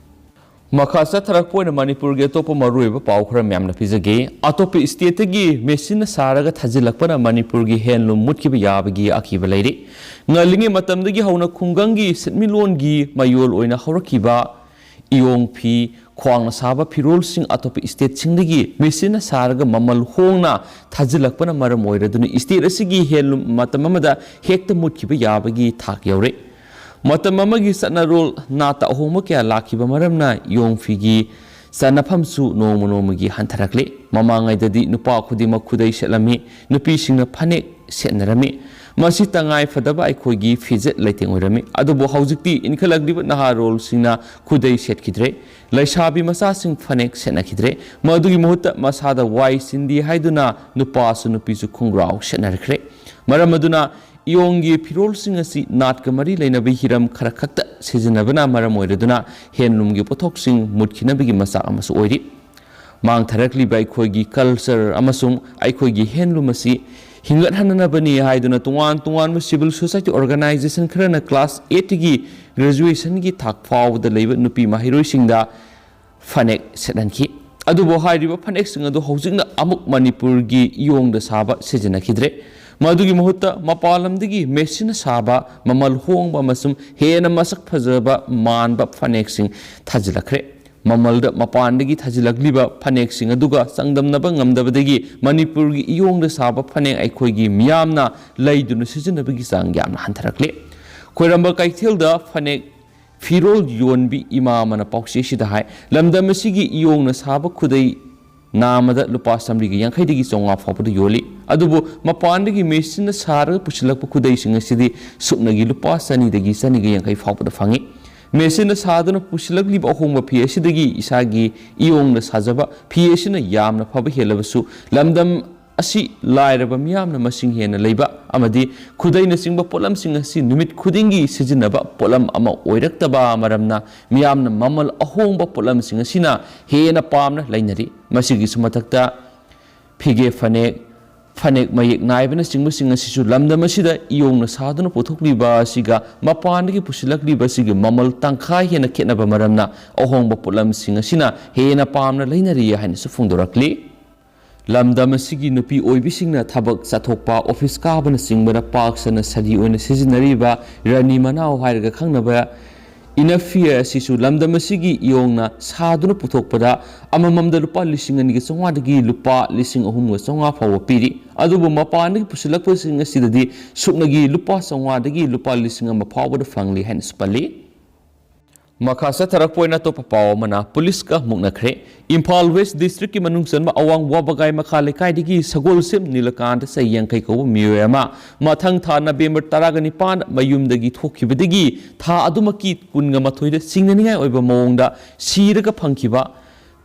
ꯃꯈꯥ ꯆꯠꯊꯔꯛꯄ ꯑꯣꯏꯅ ꯃꯅꯤꯄꯨꯔꯒꯤ ꯑꯇꯣꯞꯄ ꯃꯔꯨꯑꯣꯏꯕ ꯄꯥꯎ ꯈꯔ ꯃꯌꯥꯝꯅ ꯄꯤꯖꯒꯦ꯫ ꯑꯇꯣꯞꯄ ꯁ꯭ꯇꯦꯠꯇꯒꯤ ꯃꯦꯆꯤꯟꯅ ꯁꯥꯔꯒ ꯊꯥꯖꯤꯜꯂꯛꯄꯅ ꯃꯅꯤꯄꯨꯔꯒꯤ ꯍꯦꯟꯂꯨꯝ ꯃꯨꯠꯈꯤꯕ ꯌꯥꯕꯒꯤ ꯑꯀꯤꯕ ꯂꯩꯔꯤ꯫ ꯉꯜꯂꯤꯉꯩ ꯃꯇꯝꯗꯒꯤ ꯍꯧꯅ ꯈꯨꯡꯒꯪꯒꯤ ꯁꯦꯟꯃꯤꯠꯂꯣꯟꯒꯤ ꯃꯌꯣꯜ ꯑꯣꯏꯅ ꯍꯧꯔꯛꯈꯤꯕ ꯏꯌꯣꯡ ꯐꯤ, ꯈ꯭ꯋꯥꯡꯅ ꯁꯥꯕ ꯐꯤꯔꯣꯜꯁꯤꯡ ꯑꯇꯣꯞꯄ ꯁ꯭ꯇꯦꯠꯁꯤꯡꯗꯒꯤ ꯃꯦꯆꯤꯟꯅ ꯁꯥꯔꯒ ꯃꯃꯜ ꯍꯣꯡꯅ ꯊꯥꯖꯤꯜꯂꯛꯄꯅ ꯃꯔꯝ ꯑꯣꯏꯔꯗꯨꯅ ꯁ꯭ꯇꯦꯠ ꯑꯁꯤꯒꯤ ꯍꯦꯟꯂꯨꯝ ꯃꯇꯝ ꯑꯃꯗ ꯍꯦꯛꯇ ꯃꯨꯠꯈꯤꯕ ꯌꯥꯕꯒꯤ ꯊꯥꯛ ꯌꯧꯔꯦ꯫ ꯃꯇꯝ ꯑꯃꯒꯤ ꯆꯠꯅꯔꯣꯜ ꯅꯥꯠꯇ ꯑꯍꯣꯡꯕ ꯀꯌꯥ ꯂꯥꯛꯈꯤꯕ ꯃꯔꯝꯅ ꯏꯌꯣꯡ ꯐꯤꯒꯤ ꯆꯠꯅꯐꯝꯁꯨ ꯅꯣꯡꯃ ꯅꯣꯡꯃꯒꯤ ꯍꯟꯊꯔꯛꯂꯤ꯫ ꯃꯃꯥꯡꯉꯩꯗꯗꯤ ꯅꯨꯄꯥ ꯈꯨꯗꯤꯡꯃꯛ ꯈꯨꯗꯩ ꯁꯦꯠꯂꯝꯃꯤ, ꯅꯨꯄꯤꯁꯤꯡꯅ ꯐꯅꯦꯛ ꯁꯦꯠꯅꯔꯝꯃꯤ꯫ ꯃꯁꯤ ꯇꯉꯥꯏ ꯐꯗꯕ ꯑꯩꯈꯣꯏꯒꯤ ꯐꯤꯖꯦꯠ ꯂꯩꯇꯦꯡ ꯑꯣꯏꯔꯝꯃꯤ꯫ ꯑꯗꯨꯕꯨ ꯍꯧꯖꯤꯛꯇꯤ ꯏꯟꯈꯠꯂꯛꯂꯤꯕ ꯅꯍꯥꯔꯣꯜꯁꯤꯡꯅ ꯈꯨꯗꯩ ꯁꯦꯠꯈꯤꯗ꯭ꯔꯦ꯫ ꯂꯩꯁꯥꯕꯤ ꯃꯆꯥꯁꯤꯡ ꯐꯅꯦꯛ ꯁꯦꯠꯅꯈꯤꯗ꯭ꯔꯦ꯫ ꯃꯗꯨꯒꯤ ꯃꯍꯨꯠꯇ ꯃꯁꯥꯗ ꯋꯥꯏ ꯆꯤꯟꯗꯦ ꯍꯥꯏꯗꯨꯅ ꯅꯨꯄꯥꯁꯨ ꯅꯨꯄꯤꯁꯨ ꯈꯣꯡꯒ꯭ꯔꯥꯎ ꯁꯦꯠꯅꯔꯛꯈ꯭ꯔꯦ꯫ ꯃꯔꯝ ꯑꯗꯨꯅ ꯏꯌꯣꯡꯒꯤ ꯐꯤꯔꯣꯜꯁꯤꯡ ꯑꯁꯤ ꯅꯥꯠꯀ ꯃꯔꯤ ꯂꯩꯅꯕ ꯍꯤꯔꯝ ꯈꯔ ꯈꯛꯇ ꯁꯤꯖꯤꯟꯅꯕꯅ ꯃꯔꯝ ꯑꯣꯏꯔꯗꯨꯅ ꯍꯦꯟꯂꯨꯝꯒꯤ ꯄꯣꯠꯊꯣꯛꯁꯤꯡ ꯃꯨꯠꯈꯤꯅꯕꯒꯤ ꯃꯆꯥꯛ ꯑꯃꯁꯨ ꯑꯣꯏꯔꯤ꯫ ꯃꯥꯡꯊꯔꯛꯂꯤꯕ ꯑꯩꯈꯣꯏꯒꯤ ꯀꯜꯆꯔ ꯑꯃꯁꯨꯡ ꯑꯩꯈꯣꯏꯒꯤ ꯍꯦꯟꯂꯨꯝ ꯑꯁꯤ ꯍꯤꯡꯒꯠꯍꯟꯅꯕꯅꯤ ꯍꯥꯏꯗꯨꯅ ꯇꯣꯉꯥꯟ ꯇꯣꯉꯥꯟꯕ ꯁꯤꯚꯤꯜ ꯁꯣꯁꯥꯏꯇꯤ ꯑꯣꯔꯒꯅꯥꯏꯖꯦꯁꯟ ꯈꯔꯅ ꯀ꯭ꯂꯥꯁ ꯑꯩꯠꯇꯒꯤ ꯒ꯭ꯔꯦꯖꯨꯑꯦꯁꯟꯒꯤ ꯊꯥꯛ ꯐꯥꯎꯕꯗ ꯂꯩꯕ ꯅꯨꯄꯤ ꯃꯍꯩꯔꯣꯏꯁꯤꯡꯗ ꯐꯅꯦꯛ ꯁꯦꯠꯍꯟꯈꯤ꯫ ꯑꯗꯨꯕꯨ ꯍꯥꯏꯔꯤꯕ ꯐꯅꯦꯛꯁꯤꯡ ꯑꯗꯨ ꯍꯧꯖꯤꯛꯅ ꯑꯃꯨꯛ ꯃꯅꯤꯄꯨꯔꯒꯤ ꯏꯌꯣꯡꯗ ꯁꯥꯕ ꯁꯤꯖꯤꯟꯅꯈꯤꯗ꯭ꯔꯦ꯫ ꯃꯗꯨꯒꯤ ꯃꯍꯨꯠꯇ ꯃꯄꯥꯟ ꯂꯝꯗꯒꯤ ꯃꯦꯆꯤꯟꯅ ꯁꯥꯕ, ꯃꯃꯜ ꯍꯣꯡꯕ ꯑꯃꯁꯨꯡ ꯍꯦꯟꯅ ꯃꯁꯛ ꯐꯖꯕ ꯃꯥꯟꯕ ꯐꯅꯦꯛꯁꯤꯡ ꯊꯥꯖꯤꯜꯂꯛꯈ꯭ꯔꯦ꯫ ꯃꯃꯜꯗ ꯃꯄꯥꯟꯗꯒꯤ ꯊꯥꯖꯤꯜꯂꯛꯂꯤꯕ ꯐꯅꯦꯛꯁꯤꯡ ꯑꯗꯨꯒ ꯆꯥꯡꯗꯝꯅꯕ ꯉꯝꯗꯕꯗꯒꯤ ꯃꯅꯤꯄꯨꯔꯒꯤ ꯏꯌꯣꯡꯗ ꯁꯥꯕ ꯐꯅꯦꯛ ꯑꯩꯈꯣꯏꯒꯤ ꯃꯤꯌꯥꯝꯅ ꯂꯩꯗꯨꯅ ꯁꯤꯖꯤꯟꯅꯕꯒꯤ ꯆꯥꯡ ꯌꯥꯝꯅ ꯍꯟꯊꯔꯛꯂꯦ꯫ ꯈ꯭ꯋꯥꯏꯔꯝꯕꯟ ꯀꯩꯊꯦꯜꯗ ꯐꯅꯦꯛ ꯐꯤꯔꯣꯜ ꯌꯣꯟꯕꯤ ꯏꯃꯥ ꯑꯃꯅ ꯄꯥꯎꯆꯦꯁꯤꯗ ꯍꯥꯏ, ꯂꯝꯗꯝ ꯑꯁꯤꯒꯤ ꯏꯌꯣꯡꯅ ꯁꯥꯕ ꯈꯨꯗꯩ ꯅꯥꯃꯗ ꯂꯨꯄꯥ ꯆꯥꯃꯔꯤꯒ ꯌꯥꯡꯈꯩꯗꯒꯤ ꯆꯥꯝꯃꯉꯥ ꯐꯥꯎꯕꯗ ꯌꯣꯜꯂꯤ꯫ ꯑꯗꯨꯕꯨ ꯃꯄꯥꯟꯗꯒꯤ ꯃꯦꯆꯤꯟꯅ ꯁꯥꯔꯒ ꯄꯨꯁꯤꯜꯂꯛꯄ ꯈꯨꯗꯩꯁꯤꯡ ꯑꯁꯤꯗꯤ ꯁꯨꯞꯅꯒꯤ ꯂꯨꯄꯥ ꯆꯅꯤꯗꯒꯤ ꯆꯅꯤꯒ ꯌꯥꯡꯈꯩ ꯐꯥꯎꯕꯗ ꯐꯪꯉꯤ꯫ ꯃꯦꯆꯤꯟꯅ ꯁꯥꯗꯨꯅ ꯄꯨꯁꯤꯜꯂꯛꯂꯤꯕ ꯑꯍꯣꯡꯕ ꯐꯤ ꯑꯁꯤꯗꯒꯤ ꯏꯁꯥꯒꯤ ꯏꯌꯣꯡꯅ ꯁꯥꯖꯕ ꯐꯤ ꯑꯁꯤꯅ ꯌꯥꯝꯅ ꯐꯕ ꯍꯦꯜꯂꯕꯁꯨ, ꯂꯝꯗꯝ ꯑꯁꯤ ꯂꯥꯏꯔꯕ ꯃꯤꯌꯥꯝꯅ ꯃꯁꯤꯡ ꯍꯦꯟꯅ ꯂꯩꯕ ꯑꯃꯗꯤ ꯈꯨꯗꯩꯅꯆꯤꯡꯕ ꯄꯣꯠꯂꯝꯁꯤꯡ ꯑꯁꯤ ꯅꯨꯃꯤꯠ ꯈꯨꯗꯤꯡꯒꯤ ꯁꯤꯖꯤꯟꯅꯕ ꯄꯣꯠꯂꯝ ꯑꯃ ꯑꯣꯏꯔꯛꯇꯕ ꯃꯔꯝꯅ, ꯃꯤꯌꯥꯝꯅ ꯃꯃꯜ ꯑꯍꯣꯡꯕ ꯄꯣꯠꯂꯝꯁꯤꯡ ꯑꯁꯤꯅ ꯍꯦꯟꯅ ꯄꯥꯝꯅ ꯂꯩꯅꯔꯤ꯫ ꯃꯁꯤꯒꯤꯁꯨ ꯃꯊꯛꯇ, ꯐꯤꯒꯦ ꯐꯅꯦꯛ, ꯐꯅꯦꯛ ꯃꯌꯦꯛ ꯅꯥꯏꯕꯅꯆꯤꯡꯕꯁꯤꯡ ꯑꯁꯤꯁꯨ ꯂꯝꯗꯝ ꯑꯁꯤꯗ ꯏꯌꯣꯡꯅ ꯁꯥꯗꯨꯅ ꯄꯨꯊꯣꯛꯂꯤꯕ ꯑꯁꯤꯒ ꯃꯄꯥꯟꯗꯒꯤ ꯄꯨꯁꯤꯜꯂꯛꯂꯤꯕ ꯑꯁꯤꯒꯤ ꯃꯃꯜ ꯇꯪꯈꯥꯏ ꯍꯦꯟꯅ ꯈꯦꯠꯅꯕ ꯃꯔꯝꯅ, ꯑꯍꯣꯡꯕ ꯄꯣꯠꯂꯝꯁꯤꯡ ꯑꯁꯤꯅ ꯍꯦꯟꯅ ꯄꯥꯝꯅ ꯂꯩꯅꯔꯤ ꯍꯥꯏꯅꯁꯨ ꯐꯣꯡꯗꯣꯔꯛꯂꯤ꯫ ꯂꯝꯗꯝ ꯑꯁꯤꯒꯤ ꯅꯨꯄꯤ ꯑꯣꯏꯕꯤꯁꯤꯡꯅ ꯊꯕꯛ ꯆꯠꯊꯣꯛꯄ, ꯑꯣꯐꯤꯁ ꯀꯥꯕꯅꯆꯤꯡꯕꯗ ꯄꯥꯛ ꯁꯟꯅ ꯁꯥꯔꯤ ꯑꯣꯏꯅ ꯁꯤꯖꯤꯟꯅꯔꯤꯕ ꯔꯥꯅꯤ ꯃꯅꯥꯎ ꯍꯥꯏꯔꯒ ꯈꯪꯅꯕ ꯏꯅꯐꯤꯌꯔ ꯑꯁꯤꯁꯨ ꯂꯝꯗꯝ ꯑꯁꯤꯒꯤ ꯏꯌꯣꯡꯅ ꯁꯥꯗꯨꯅ ꯄꯨꯊꯣꯛꯄꯗ ꯑꯃꯃꯝꯗ ꯂꯨꯄꯥ ꯂꯤꯁꯤꯡ ꯑꯅꯤꯒ ꯆꯥꯝꯃꯉꯥꯗꯒꯤ ꯂꯨꯄꯥ ꯂꯤꯁꯤꯡ ꯑꯍꯨꯝꯒ ꯆꯥꯝꯃꯉꯥ ꯐꯥꯎꯕ ꯄꯤꯔꯤ꯫ ꯑꯗꯨꯕꯨ ꯃꯄꯥꯟꯗꯒꯤ ꯄꯨꯁꯤꯜꯂꯛꯄꯁꯤꯡ ꯑꯁꯤꯗꯗꯤ ꯁꯨꯞꯅꯒꯤ ꯂꯨꯄꯥ ꯆꯥꯝꯃꯉꯥꯗꯒꯤ ꯂꯨꯄꯥ ꯂꯤꯁꯤꯡ ꯑꯃ ꯐꯥꯎꯕꯗ ꯐꯪꯂꯤ ꯍꯥꯏꯅꯁꯨ ꯄꯜꯂꯤ꯫ ꯃꯈꯥ ꯆꯠꯊꯔꯛꯄ ꯑꯣꯏꯅ ꯑꯇꯣꯞꯄ ꯄꯥꯎ ꯑꯃꯅ, ꯄꯨꯂꯤꯁꯀ ꯃꯨꯛꯅꯈ꯭ꯔꯦ꯫ ꯏꯝꯐꯥꯜ ꯋꯦꯁ ꯗꯤꯁꯇ꯭ꯔꯤꯛꯀꯤ ꯃꯅꯨꯡ ꯆꯟꯕ ꯑꯋꯥꯡ ꯋꯥꯕꯒꯥꯏ ꯃꯈꯥ ꯂꯩꯀꯥꯏꯗꯒꯤ ꯁꯒꯣꯜꯁꯦꯝ ꯅꯤꯂꯀꯥꯟꯇ, ꯆꯍꯤ ꯌꯥꯡꯈꯩ ꯀꯧꯕ ꯃꯤꯑꯣꯏ ꯑꯃ, ꯃꯊꯪ ꯊꯥ ꯅꯕꯦꯝꯕꯔ ꯇꯔꯥꯒ ꯅꯤꯄꯥꯟ ꯃꯌꯨꯝꯗꯒꯤ ꯊꯣꯛꯈꯤꯕꯗꯒꯤ ꯊꯥ ꯑꯗꯨꯃꯛꯀꯤ ꯀꯨꯟꯒ ꯃꯥꯊꯣꯏꯗ ꯆꯤꯡꯅꯅꯤꯡꯉꯥꯏ ꯑꯣꯏꯕ ꯃꯑꯣꯡꯗ ꯁꯤꯔꯒ ꯐꯪꯈꯤꯕ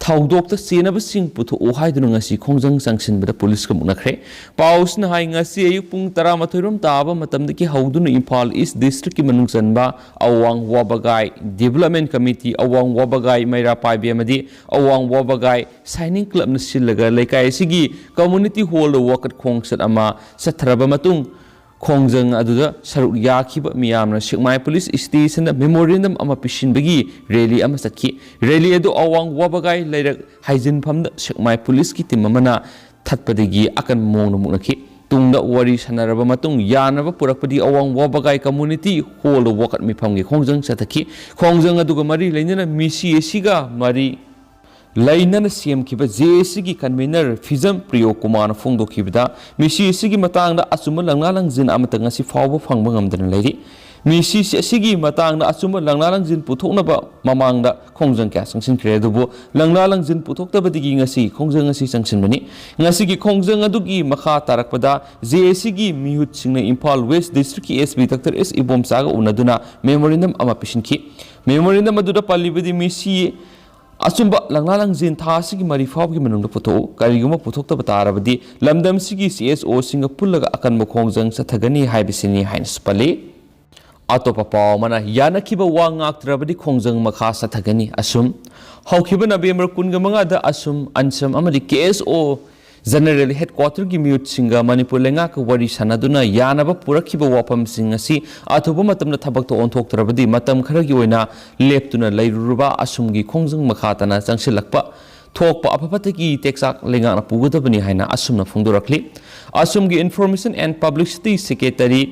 ꯊꯧꯗꯣꯛꯇ ꯆꯦꯟꯅꯕꯁꯤꯡ ꯄꯨꯊꯣꯛꯎ ꯍꯥꯏꯗꯨꯅ ꯉꯁꯤ ꯈꯣꯡꯖꯪ ꯆꯪꯁꯤꯟꯕꯗ ꯄꯨꯂꯤꯁꯀ ꯃꯨꯛꯅꯈ꯭ꯔꯦ꯫ ꯄꯥꯎꯁꯤꯅ ꯍꯥꯏ, ꯉꯁꯤ ꯑꯌꯨꯛ ꯄꯨꯡ ꯇꯔꯥꯃꯥꯊꯣꯏ ꯔꯣꯝ ꯇꯥꯕ ꯃꯇꯝꯗꯒꯤ ꯍꯧꯗꯨꯅ ꯏꯝꯐꯥꯜ ꯏꯁ ꯗꯤꯁꯇ꯭ꯔꯤꯛꯀꯤ ꯃꯅꯨꯡ ꯆꯟꯕ ꯑꯋꯥꯡ ꯋꯥꯕꯒꯥꯏ ꯗꯤꯕꯂꯞꯃꯦꯟ ꯀꯃꯤꯇꯤ, ꯑꯋꯥꯡ ꯋꯥꯕꯒꯥꯏ ꯃꯩꯔꯥ ꯄꯥꯏꯕꯤ ꯑꯃꯗꯤ ꯑꯋꯥꯡ ꯋꯥꯕꯒꯥꯏ ꯁꯥꯏꯅꯤꯡ ꯀ꯭ꯂꯕꯅ ꯁꯤꯜꯂꯒ ꯂꯩꯀꯥꯏ ꯑꯁꯤꯒꯤ ꯀꯝꯃꯨꯅꯤꯇꯤ ꯍꯣꯜꯗ ꯋꯥꯀꯠ ꯈꯣꯡꯆꯠ ꯑꯃ ꯆꯠꯊꯔꯕ ꯃꯇꯨꯡ, ꯈꯣꯡꯖꯪ ꯑꯗꯨꯗ ꯁꯔꯨꯛ ꯌꯥꯈꯤꯕ ꯃꯤꯌꯥꯝꯅ ꯁꯦꯛꯃꯥꯏ ꯄꯨꯂꯤꯁ ꯁ꯭ꯇꯦꯁꯟꯗ ꯃꯦꯃꯣꯔꯦꯟꯗꯝ ꯑꯃ ꯄꯤꯁꯤꯟꯕꯒꯤ ꯔꯦꯂꯤ ꯑꯃ ꯆꯠꯈꯤ꯫ ꯔꯦꯂꯤ ꯑꯗꯨ ꯑꯋꯥꯡ ꯋꯥꯕꯒꯥꯏ ꯂꯩꯔꯛ ꯍꯥꯏꯖꯤꯟꯐꯝꯗ ꯁꯦꯛꯃꯥꯏ ꯄꯨꯂꯤꯁꯀꯤ ꯇꯤꯝ ꯑꯃꯅ ꯊꯠꯄꯗꯒꯤ ꯑꯀꯟꯕ ꯃꯑꯣꯡꯗ ꯃꯨꯛꯅꯈꯤ꯫ ꯇꯨꯡꯗ ꯋꯥꯔꯤ ꯁꯥꯟꯅꯔꯕ ꯃꯇꯨꯡ ꯌꯥꯅꯕ ꯄꯨꯔꯛꯄꯗꯤ ꯑꯋꯥꯡ ꯋꯥꯕꯒꯥꯏ ꯀꯝꯃꯨꯅꯤꯇꯤ ꯍꯣꯜꯗ ꯋꯥꯀꯠ ꯃꯤꯐꯝꯒꯤ ꯈꯣꯡꯖꯪ ꯆꯠꯊꯈꯤ꯫ ꯈꯣꯡꯖꯪ ꯑꯗꯨꯒ ꯃꯔꯤ ꯂꯩꯅꯅ ꯃꯤꯁꯤ ꯑꯁꯤꯒ ꯃꯔꯤ ꯂꯩꯅꯅ ꯁꯦꯝꯈꯤꯕ ꯖꯦ ꯑꯦ ꯁꯤꯒꯤ ꯀꯟꯚꯦꯅꯔ ꯐꯤꯖꯝ ꯄ꯭ꯔꯤꯌꯣ ꯀꯨꯃꯥꯔꯅ ꯐꯣꯡꯗꯣꯛꯈꯤꯕꯗ, ꯃꯤꯁꯤ ꯑꯁꯤꯒꯤ ꯃꯇꯥꯡꯗ ꯑꯆꯨꯝꯕ ꯂꯪꯂꯥ ꯂꯪꯖꯤꯟ ꯑꯃꯠꯇ ꯉꯁꯤ ꯐꯥꯎꯕ ꯐꯪꯕ ꯉꯝꯗꯅ ꯂꯩꯔꯤ꯫ ꯃꯤꯁꯤ ꯑꯁꯤꯒꯤ ꯃꯇꯥꯡꯗ ꯑꯆꯨꯝꯕ ꯂꯪꯂꯥ ꯂꯪꯖꯤꯟ ꯄꯨꯊꯣꯛꯅꯕ ꯃꯃꯥꯡꯗ ꯈꯣꯡꯖꯪ ꯀꯌꯥ ꯆꯪꯁꯤꯟꯈ꯭ꯔꯦ, ꯑꯗꯨꯕꯨ ꯂꯪꯂꯥ ꯂꯪꯖꯤꯟ ꯄꯨꯊꯣꯛꯇꯕꯗꯒꯤ ꯉꯁꯤ ꯈꯣꯡꯖꯪ ꯑꯁꯤ ꯆꯪꯁꯤꯟꯕꯅꯤ꯫ ꯉꯁꯤꯒꯤ ꯈꯣꯡꯖꯪ ꯑꯗꯨꯒꯤ ꯃꯈꯥ ꯇꯥꯔꯛꯄꯗ ꯖꯦ ꯑꯦ ꯁꯤꯒꯤ ꯃꯤꯍꯨꯠꯁꯤꯡꯅ ꯏꯝꯐꯥꯜ ꯋꯦꯁ ꯗꯤꯁꯇ꯭ꯔꯤꯛꯀꯤ ꯑꯦꯁ ꯄꯤ ꯗꯥꯛꯇꯔ ꯑꯦꯁ ꯏꯕꯣꯝꯆꯥꯒ ꯎꯅꯗꯨꯅ ꯃꯦꯃꯣꯔꯦꯟꯗꯝ ꯑꯃ ꯄꯤꯁꯤꯟꯈꯤ꯫ ꯃꯦꯃꯣꯔꯦꯟꯗꯝ ꯑꯗꯨꯗ ꯄꯜꯂꯤꯕꯗꯤ ꯃꯤꯁꯤ ꯑꯆꯨꯝꯕ ꯂꯪꯂꯥ ꯂꯪꯖꯤꯟ ꯊꯥ ꯑꯁꯤꯒꯤ ꯃꯔꯤ ꯐꯥꯎꯕꯒꯤ ꯃꯅꯨꯡꯗ ꯄꯨꯊꯣꯛꯎ꯫ ꯀꯔꯤꯒꯨꯝꯕ ꯄꯨꯊꯣꯛꯇꯕ ꯇꯥꯔꯕꯗꯤ ꯂꯝꯗꯝꯁꯤꯒꯤ ꯁꯤ ꯑꯦꯁ ꯑꯣꯁꯤꯡꯒ ꯄꯨꯜꯂꯒ ꯑꯀꯟꯕ ꯈꯣꯡꯖꯪ ꯆꯠꯊꯒꯅꯤ ꯍꯥꯏꯕꯁꯤꯅꯤ ꯍꯥꯏꯅꯁꯨ ꯄꯜꯂꯤ꯫ ꯑꯇꯣꯞꯄ ꯄꯥꯎ ꯑꯃꯅ, ꯌꯥꯅꯈꯤꯕ ꯋꯥ ꯉꯥꯛꯇ꯭ꯔꯕꯗꯤ ꯈꯣꯡꯖꯪ ꯃꯈꯥ ꯆꯠꯊꯒꯅꯤ꯫ ꯑꯁꯨꯝ, ꯍꯧꯈꯤꯕ ꯅꯕꯦꯝꯕꯔ ꯀꯨꯟꯒ ꯃꯉꯥꯗ ꯑꯁꯨꯝ ꯑꯟꯁꯝ ꯑꯃꯗꯤ ꯀꯦ ꯑꯦꯁ ꯑꯣ ꯖꯦꯅꯔꯦꯜ ꯍꯦꯗꯀ꯭ꯋꯥꯇꯔꯒꯤ ꯃꯤꯍꯨꯠꯁꯤꯡꯒ ꯃꯅꯤꯄꯨꯔ ꯂꯩꯉꯥꯛꯀ ꯋꯥꯔꯤ ꯁꯥꯟꯅꯗꯨꯅ ꯌꯥꯅꯕ ꯄꯨꯔꯛꯈꯤꯕ ꯋꯥꯐꯝꯁꯤꯡ ꯑꯁꯤ ꯑꯊꯨꯕ ꯃꯇꯝꯗ ꯊꯕꯛꯇ ꯑꯣꯟꯊꯣꯛꯇ꯭ꯔꯕꯗꯤ ꯃꯇꯝ ꯈꯔꯒꯤ ꯑꯣꯏꯅ ꯂꯦꯞꯇꯨꯅ ꯂꯩꯔꯨꯔꯕ ꯑꯁꯨꯝꯒꯤ ꯈꯣꯡꯖꯪ ꯃꯈꯥ ꯇꯥꯅ ꯆꯪꯁꯤꯜꯂꯛꯄ ꯊꯣꯛꯄ ꯑꯐ ꯐꯠꯇꯒꯤ ꯇꯦꯛꯆꯥꯛ ꯂꯩꯉꯥꯛꯅ ꯄꯨꯒꯗꯕꯅꯤ ꯍꯥꯏꯅ ꯑꯁꯨꯝꯅ ꯐꯣꯡꯗꯣꯔꯛꯂꯤ꯫ ꯑꯁꯨꯝꯒꯤ ꯏꯟꯐꯣꯔꯃꯦꯁꯟ ꯑꯦꯟ ꯄꯕ꯭ꯂꯤꯁꯤꯇꯤ ꯁꯦꯀ꯭ꯔꯦꯇꯔꯤ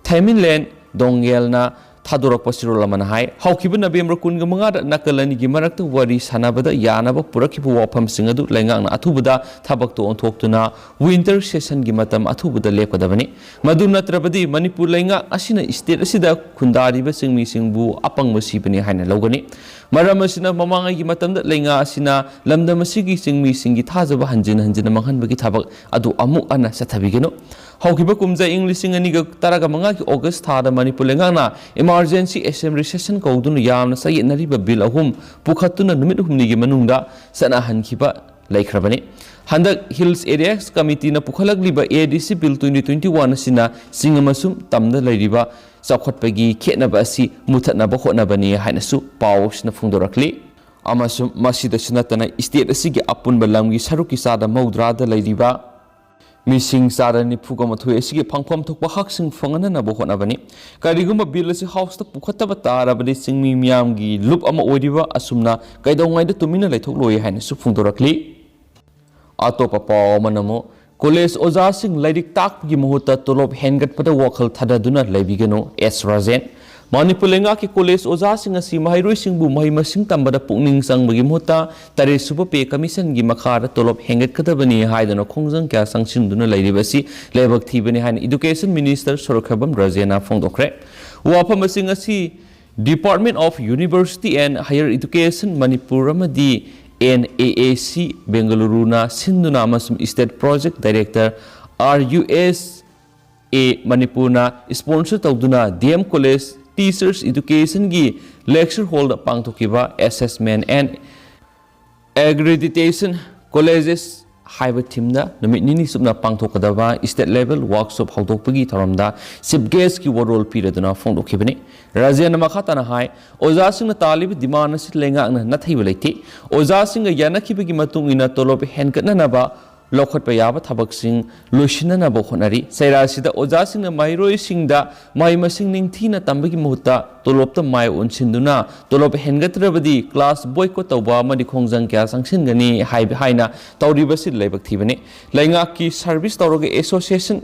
ꯊꯥꯏꯃꯤꯟꯂꯦꯟ ꯗꯣꯡꯒꯦꯜꯅ ꯊꯥꯗꯣꯔꯛꯄ ꯆꯦꯔꯣꯜ ꯑꯃꯅ ꯍꯥꯏ, ꯍꯧꯈꯤꯕ ꯅꯕꯦꯝꯕꯔ ꯀꯨꯟꯒ ꯃꯉꯥꯗ ꯅꯥꯀꯜ ꯑꯅꯤꯒꯤ ꯃꯔꯛꯇ ꯋꯥꯔꯤ ꯁꯥꯟꯅꯕꯗ ꯌꯥꯅꯕ ꯄꯨꯔꯛꯈꯤꯕ ꯋꯥꯐꯝꯁꯤꯡ ꯑꯗꯨ ꯂꯩꯉꯥꯛꯅ ꯑꯊꯨꯕꯗ ꯊꯕꯛꯇ ꯑꯣꯟꯊꯣꯛꯇꯨꯅ ꯋꯤꯟꯇꯔ ꯁꯦꯁꯟꯒꯤ ꯃꯇꯝ ꯑꯊꯨꯕꯗ ꯂꯦꯞꯀꯗꯕꯅꯤ꯫ ꯃꯗꯨ ꯅꯠꯇ꯭ꯔꯕꯗꯤ ꯃꯅꯤꯄꯨꯔ ꯂꯩꯉꯥꯛ ꯑꯁꯤꯅ ꯁ꯭ꯇꯦꯠ ꯑꯁꯤꯗ ꯈꯨꯟꯗꯥꯔꯤꯕ ꯆꯤꯡꯃꯤꯁꯤꯡꯕꯨ ꯑꯄꯪꯕ ꯁꯤꯕꯅꯤ ꯍꯥꯏꯅ ꯂꯧꯒꯅꯤ꯫ ꯃꯔꯝ ꯑꯁꯤꯅ ꯃꯃꯥꯡꯉꯩꯒꯤ ꯃꯇꯝꯗ ꯂꯩꯉꯥꯛ ꯑꯁꯤꯅ ꯂꯝꯗꯝ ꯑꯁꯤꯒꯤ ꯆꯤꯡꯃꯤꯁꯤꯡꯒꯤ ꯊꯥꯖꯕ ꯍꯟꯖꯤꯟ ꯍꯟꯖꯤꯟꯅ ꯃꯥꯡꯍꯟꯕꯒꯤ ꯊꯕꯛ ꯑꯗꯨ ꯑꯃꯨꯛ ꯍꯟꯅ ꯆꯠꯊꯕꯤꯒꯅꯨ꯫ ꯍꯧꯈꯤꯕ ꯀꯨꯝꯖꯥ ꯏꯪ ꯂꯤꯁꯤꯡ ꯑꯅꯤꯒ ꯇꯔꯥꯒ ꯃꯉꯥꯒꯤ ꯑꯣꯒꯁ ꯊꯥꯗ ꯃꯅꯤꯄꯨꯔ ꯂꯩꯉꯥꯛꯅ ꯏꯃꯥꯔꯖꯦꯟꯁꯤ ꯑꯦꯁꯦꯝꯕ꯭ꯂꯤ ꯁꯦꯁꯟ ꯀꯧꯗꯨꯅ ꯌꯥꯝꯅ ꯆꯌꯦꯠꯅꯔꯤꯕ ꯕꯤꯜ ꯑꯍꯨꯝ ꯄꯨꯈꯠꯇꯨꯅ ꯅꯨꯃꯤꯠ ꯍꯨꯝꯅꯤꯒꯤ ꯃꯅꯨꯡꯗ ꯆꯠꯅꯍꯟꯈꯤꯕ ꯂꯩꯈ꯭ꯔꯕꯅꯤ꯫ ꯍꯟꯗꯛ ꯍꯤꯜꯁ ꯑꯦꯔꯤꯌꯥꯁ ꯀꯃꯤꯇꯤꯅ ꯄꯨꯈꯠꯂꯛꯂꯤꯕ ꯑꯦ ꯗꯤ ꯁꯤ ꯕꯤꯜ ꯇ꯭ꯋꯦꯟꯇꯤ ꯇ꯭ꯋꯦꯟꯇꯤ ꯋꯥꯟ ꯑꯁꯤꯅ ꯆꯤꯡ ꯑꯃꯁꯨꯡ ꯇꯝꯗ ꯂꯩꯔꯤꯕ ꯆꯥꯎꯈꯠꯄꯒꯤ ꯈꯦꯠꯅꯕ ꯑꯁꯤ ꯃꯨꯊꯠꯅꯕ ꯍꯣꯠꯅꯕꯅꯤ ꯍꯥꯏꯅꯁꯨ ꯄꯥꯎ ꯑꯁꯤꯅ ꯐꯣꯡꯗꯣꯔꯛꯂꯤ꯫ ꯑꯃꯁꯨꯡ ꯃꯁꯤꯗꯁꯨ ꯅꯠꯇꯅ ꯁ꯭ꯇꯦꯠ ꯑꯁꯤꯒꯤ ꯑꯄꯨꯟꯕ ꯂꯝꯒꯤ ꯁꯔꯨꯛꯀꯤ ꯆꯥꯗ ꯃꯧꯗ꯭ꯔꯥꯗ ꯂꯩꯔꯤꯕ ꯃꯤꯁꯤꯡ ꯆꯥꯗ ꯅꯤꯐꯨꯒ ꯃꯥꯊꯣꯏ ꯑꯁꯤꯒꯤ ꯐꯪꯐꯝ ꯊꯣꯛꯄ ꯍꯛꯁꯤꯡ ꯐꯪꯍꯟꯅꯅꯕ ꯍꯣꯠꯅꯕꯅꯤ꯫ ꯀꯔꯤꯒꯨꯝꯕ ꯕꯤꯜ ꯑꯁꯤ ꯍꯥꯎꯁꯇ ꯄꯨꯈꯠꯇꯕ ꯇꯥꯔꯕꯗꯤ ꯆꯤꯡꯃꯤ ꯃꯤꯌꯥꯝꯒꯤ ꯂꯨꯞ ꯑꯃ ꯑꯣꯏꯔꯤꯕ ꯑꯁꯨꯝꯅ ꯀꯩꯗꯧꯉꯩꯗ ꯇꯨꯃꯤꯟꯅ ꯂꯩꯊꯣꯛꯂꯣꯏ ꯍꯥꯏꯅꯁꯨ ꯐꯣꯡꯗꯣꯔꯛꯂꯤ꯫ ꯑꯇꯣꯞꯄ ꯄꯥꯎ ꯑꯃꯅ ꯑꯃꯨꯛ ꯀꯣꯂꯦꯖ ꯑꯣꯖꯥꯁꯤꯡ ꯂꯥꯏꯔꯤꯛ ꯇꯥꯛꯄꯒꯤ ꯃꯍꯨꯠꯇ ꯇꯣꯂꯣꯞ ꯍꯦꯟꯒꯠꯄꯗ ꯋꯥꯈꯜ ꯊꯥꯗꯗꯨꯅ ꯂꯩꯕꯤꯒꯅꯨ, ꯑꯦꯁ ꯔꯥꯖꯦꯟ꯫ ꯃꯅꯤꯄꯨꯔ ꯂꯩꯉꯥꯛꯀꯤ ꯀꯣꯂꯦꯖ ꯑꯣꯖꯥꯁꯤꯡ ꯑꯁꯤ ꯃꯍꯩꯔꯣꯏꯁꯤꯡꯕꯨ ꯃꯍꯩ ꯃꯁꯤꯡ ꯇꯝꯕꯗ ꯄꯨꯛꯅꯤꯡ ꯆꯪꯕꯒꯤ ꯃꯍꯨꯠꯇ ꯇꯔꯦꯠ ꯁꯨꯕ ꯄꯦ ꯀꯃꯤꯁꯟꯒꯤ ꯃꯈꯥꯗ ꯇꯣꯂꯣꯞ ꯍꯦꯟꯒꯠꯀꯗꯕꯅꯤ ꯍꯥꯏꯗꯨꯅ ꯈꯣꯡꯖꯪ ꯀꯌꯥ ꯆꯪꯁꯤꯟꯗꯨꯅ ꯂꯩꯔꯤꯕ ꯑꯁꯤ ꯂꯥꯏꯕꯛ ꯊꯤꯕꯅꯤ ꯍꯥꯏꯅ ꯏꯗꯨꯀꯦꯁꯟ ꯃꯤꯅꯤꯁꯇꯔ ꯁꯣꯔꯣꯛꯈꯦꯕꯝ ꯔꯥꯖꯦꯟꯅ ꯐꯣꯡꯗꯣꯛꯈ꯭ꯔꯦ꯫ ꯋꯥꯐꯝꯁꯤꯡ ꯑꯁꯤ Department of University and Higher Education Manipur ꯑꯃꯗꯤ N A A C ꯕꯦꯡꯒꯂꯨꯔꯨꯅ ꯁꯤꯟꯗꯨꯅ ꯑꯃꯁꯨꯡ State Project Director R U S A ꯃꯅꯤꯄꯨꯔꯅ sponsor ꯇꯧꯗꯨꯅ D M College Teachers Educationꯒꯤ Lecture Hallꯗ ꯄꯥꯡꯊꯣꯛꯈꯤꯕ Assessment and Accreditation Colleges ꯍꯥꯏꯕ themeꯗ ꯅꯨꯃꯤꯠ ꯅꯤꯅꯤ ꯆꯨꯞꯅ ꯄꯥꯡꯊꯣꯛꯀꯗꯕ state level workshop ꯍꯧꯗꯣꯛꯄꯒꯤ ꯊꯧꯔꯝꯗ Chief Guestꯀꯤ ꯋꯥꯔꯣꯜ ꯄꯤꯔꯗꯨꯅ ꯐꯣꯡꯗꯣꯛꯈꯤꯕꯅꯤ꯫ ꯔꯥꯖꯦꯟꯅ ꯃꯈꯥ ꯇꯥꯅ ꯍꯥꯏ, ꯑꯣꯖꯥꯁꯤꯡꯅ ꯇꯥꯜꯂꯤꯕ demand ꯑꯁꯤ ꯂꯩꯉꯥꯛꯅ ꯅꯥꯊꯩꯕ ꯂꯩꯇꯦ꯫ ꯑꯣꯖꯥꯁꯤꯡꯒ ꯌꯥꯅꯈꯤꯕꯒꯤ ꯃꯇꯨꯡ ꯏꯟꯅ ꯇꯣꯂꯣꯞ ꯍꯦꯟꯒꯠꯅꯅꯕ ꯂꯧꯈꯠꯄ ꯌꯥꯕ ꯊꯕꯛꯁꯤꯡ ꯂꯣꯏꯁꯤꯟꯅꯅꯕ ꯍꯣꯠꯅꯔꯤ꯫ ꯆꯩꯔꯥꯁꯤꯗ ꯑꯣꯖꯥꯁꯤꯡꯅ ꯃꯍꯩꯔꯣꯏꯁꯤꯡꯗ ꯃꯍꯩ ꯃꯁꯤꯡ ꯅꯤꯡꯊꯤꯅ ꯇꯝꯕꯒꯤ ꯃꯍꯨꯠꯇ ꯇꯣꯂꯣꯞꯇ ꯃꯥꯏ ꯑꯣꯟꯁꯤꯟꯗꯨꯅ ꯇꯣꯂꯣꯞ ꯍꯦꯟꯒꯠꯇ꯭ꯔꯕꯗꯤ class boycott ꯇꯧꯕ ꯑꯃꯗꯤ ꯈꯣꯡꯖꯪ ꯀꯌꯥ ꯆꯪꯁꯤꯟꯒꯅꯤ ꯍꯥꯏꯕ ꯍꯥꯏꯅ ꯇꯧꯔꯤꯕꯁꯤ ꯂꯥꯏꯕꯛ ꯊꯤꯕꯅꯤ꯫ ꯂꯩꯉꯥꯛꯀꯤ service ꯇꯧꯔꯒ association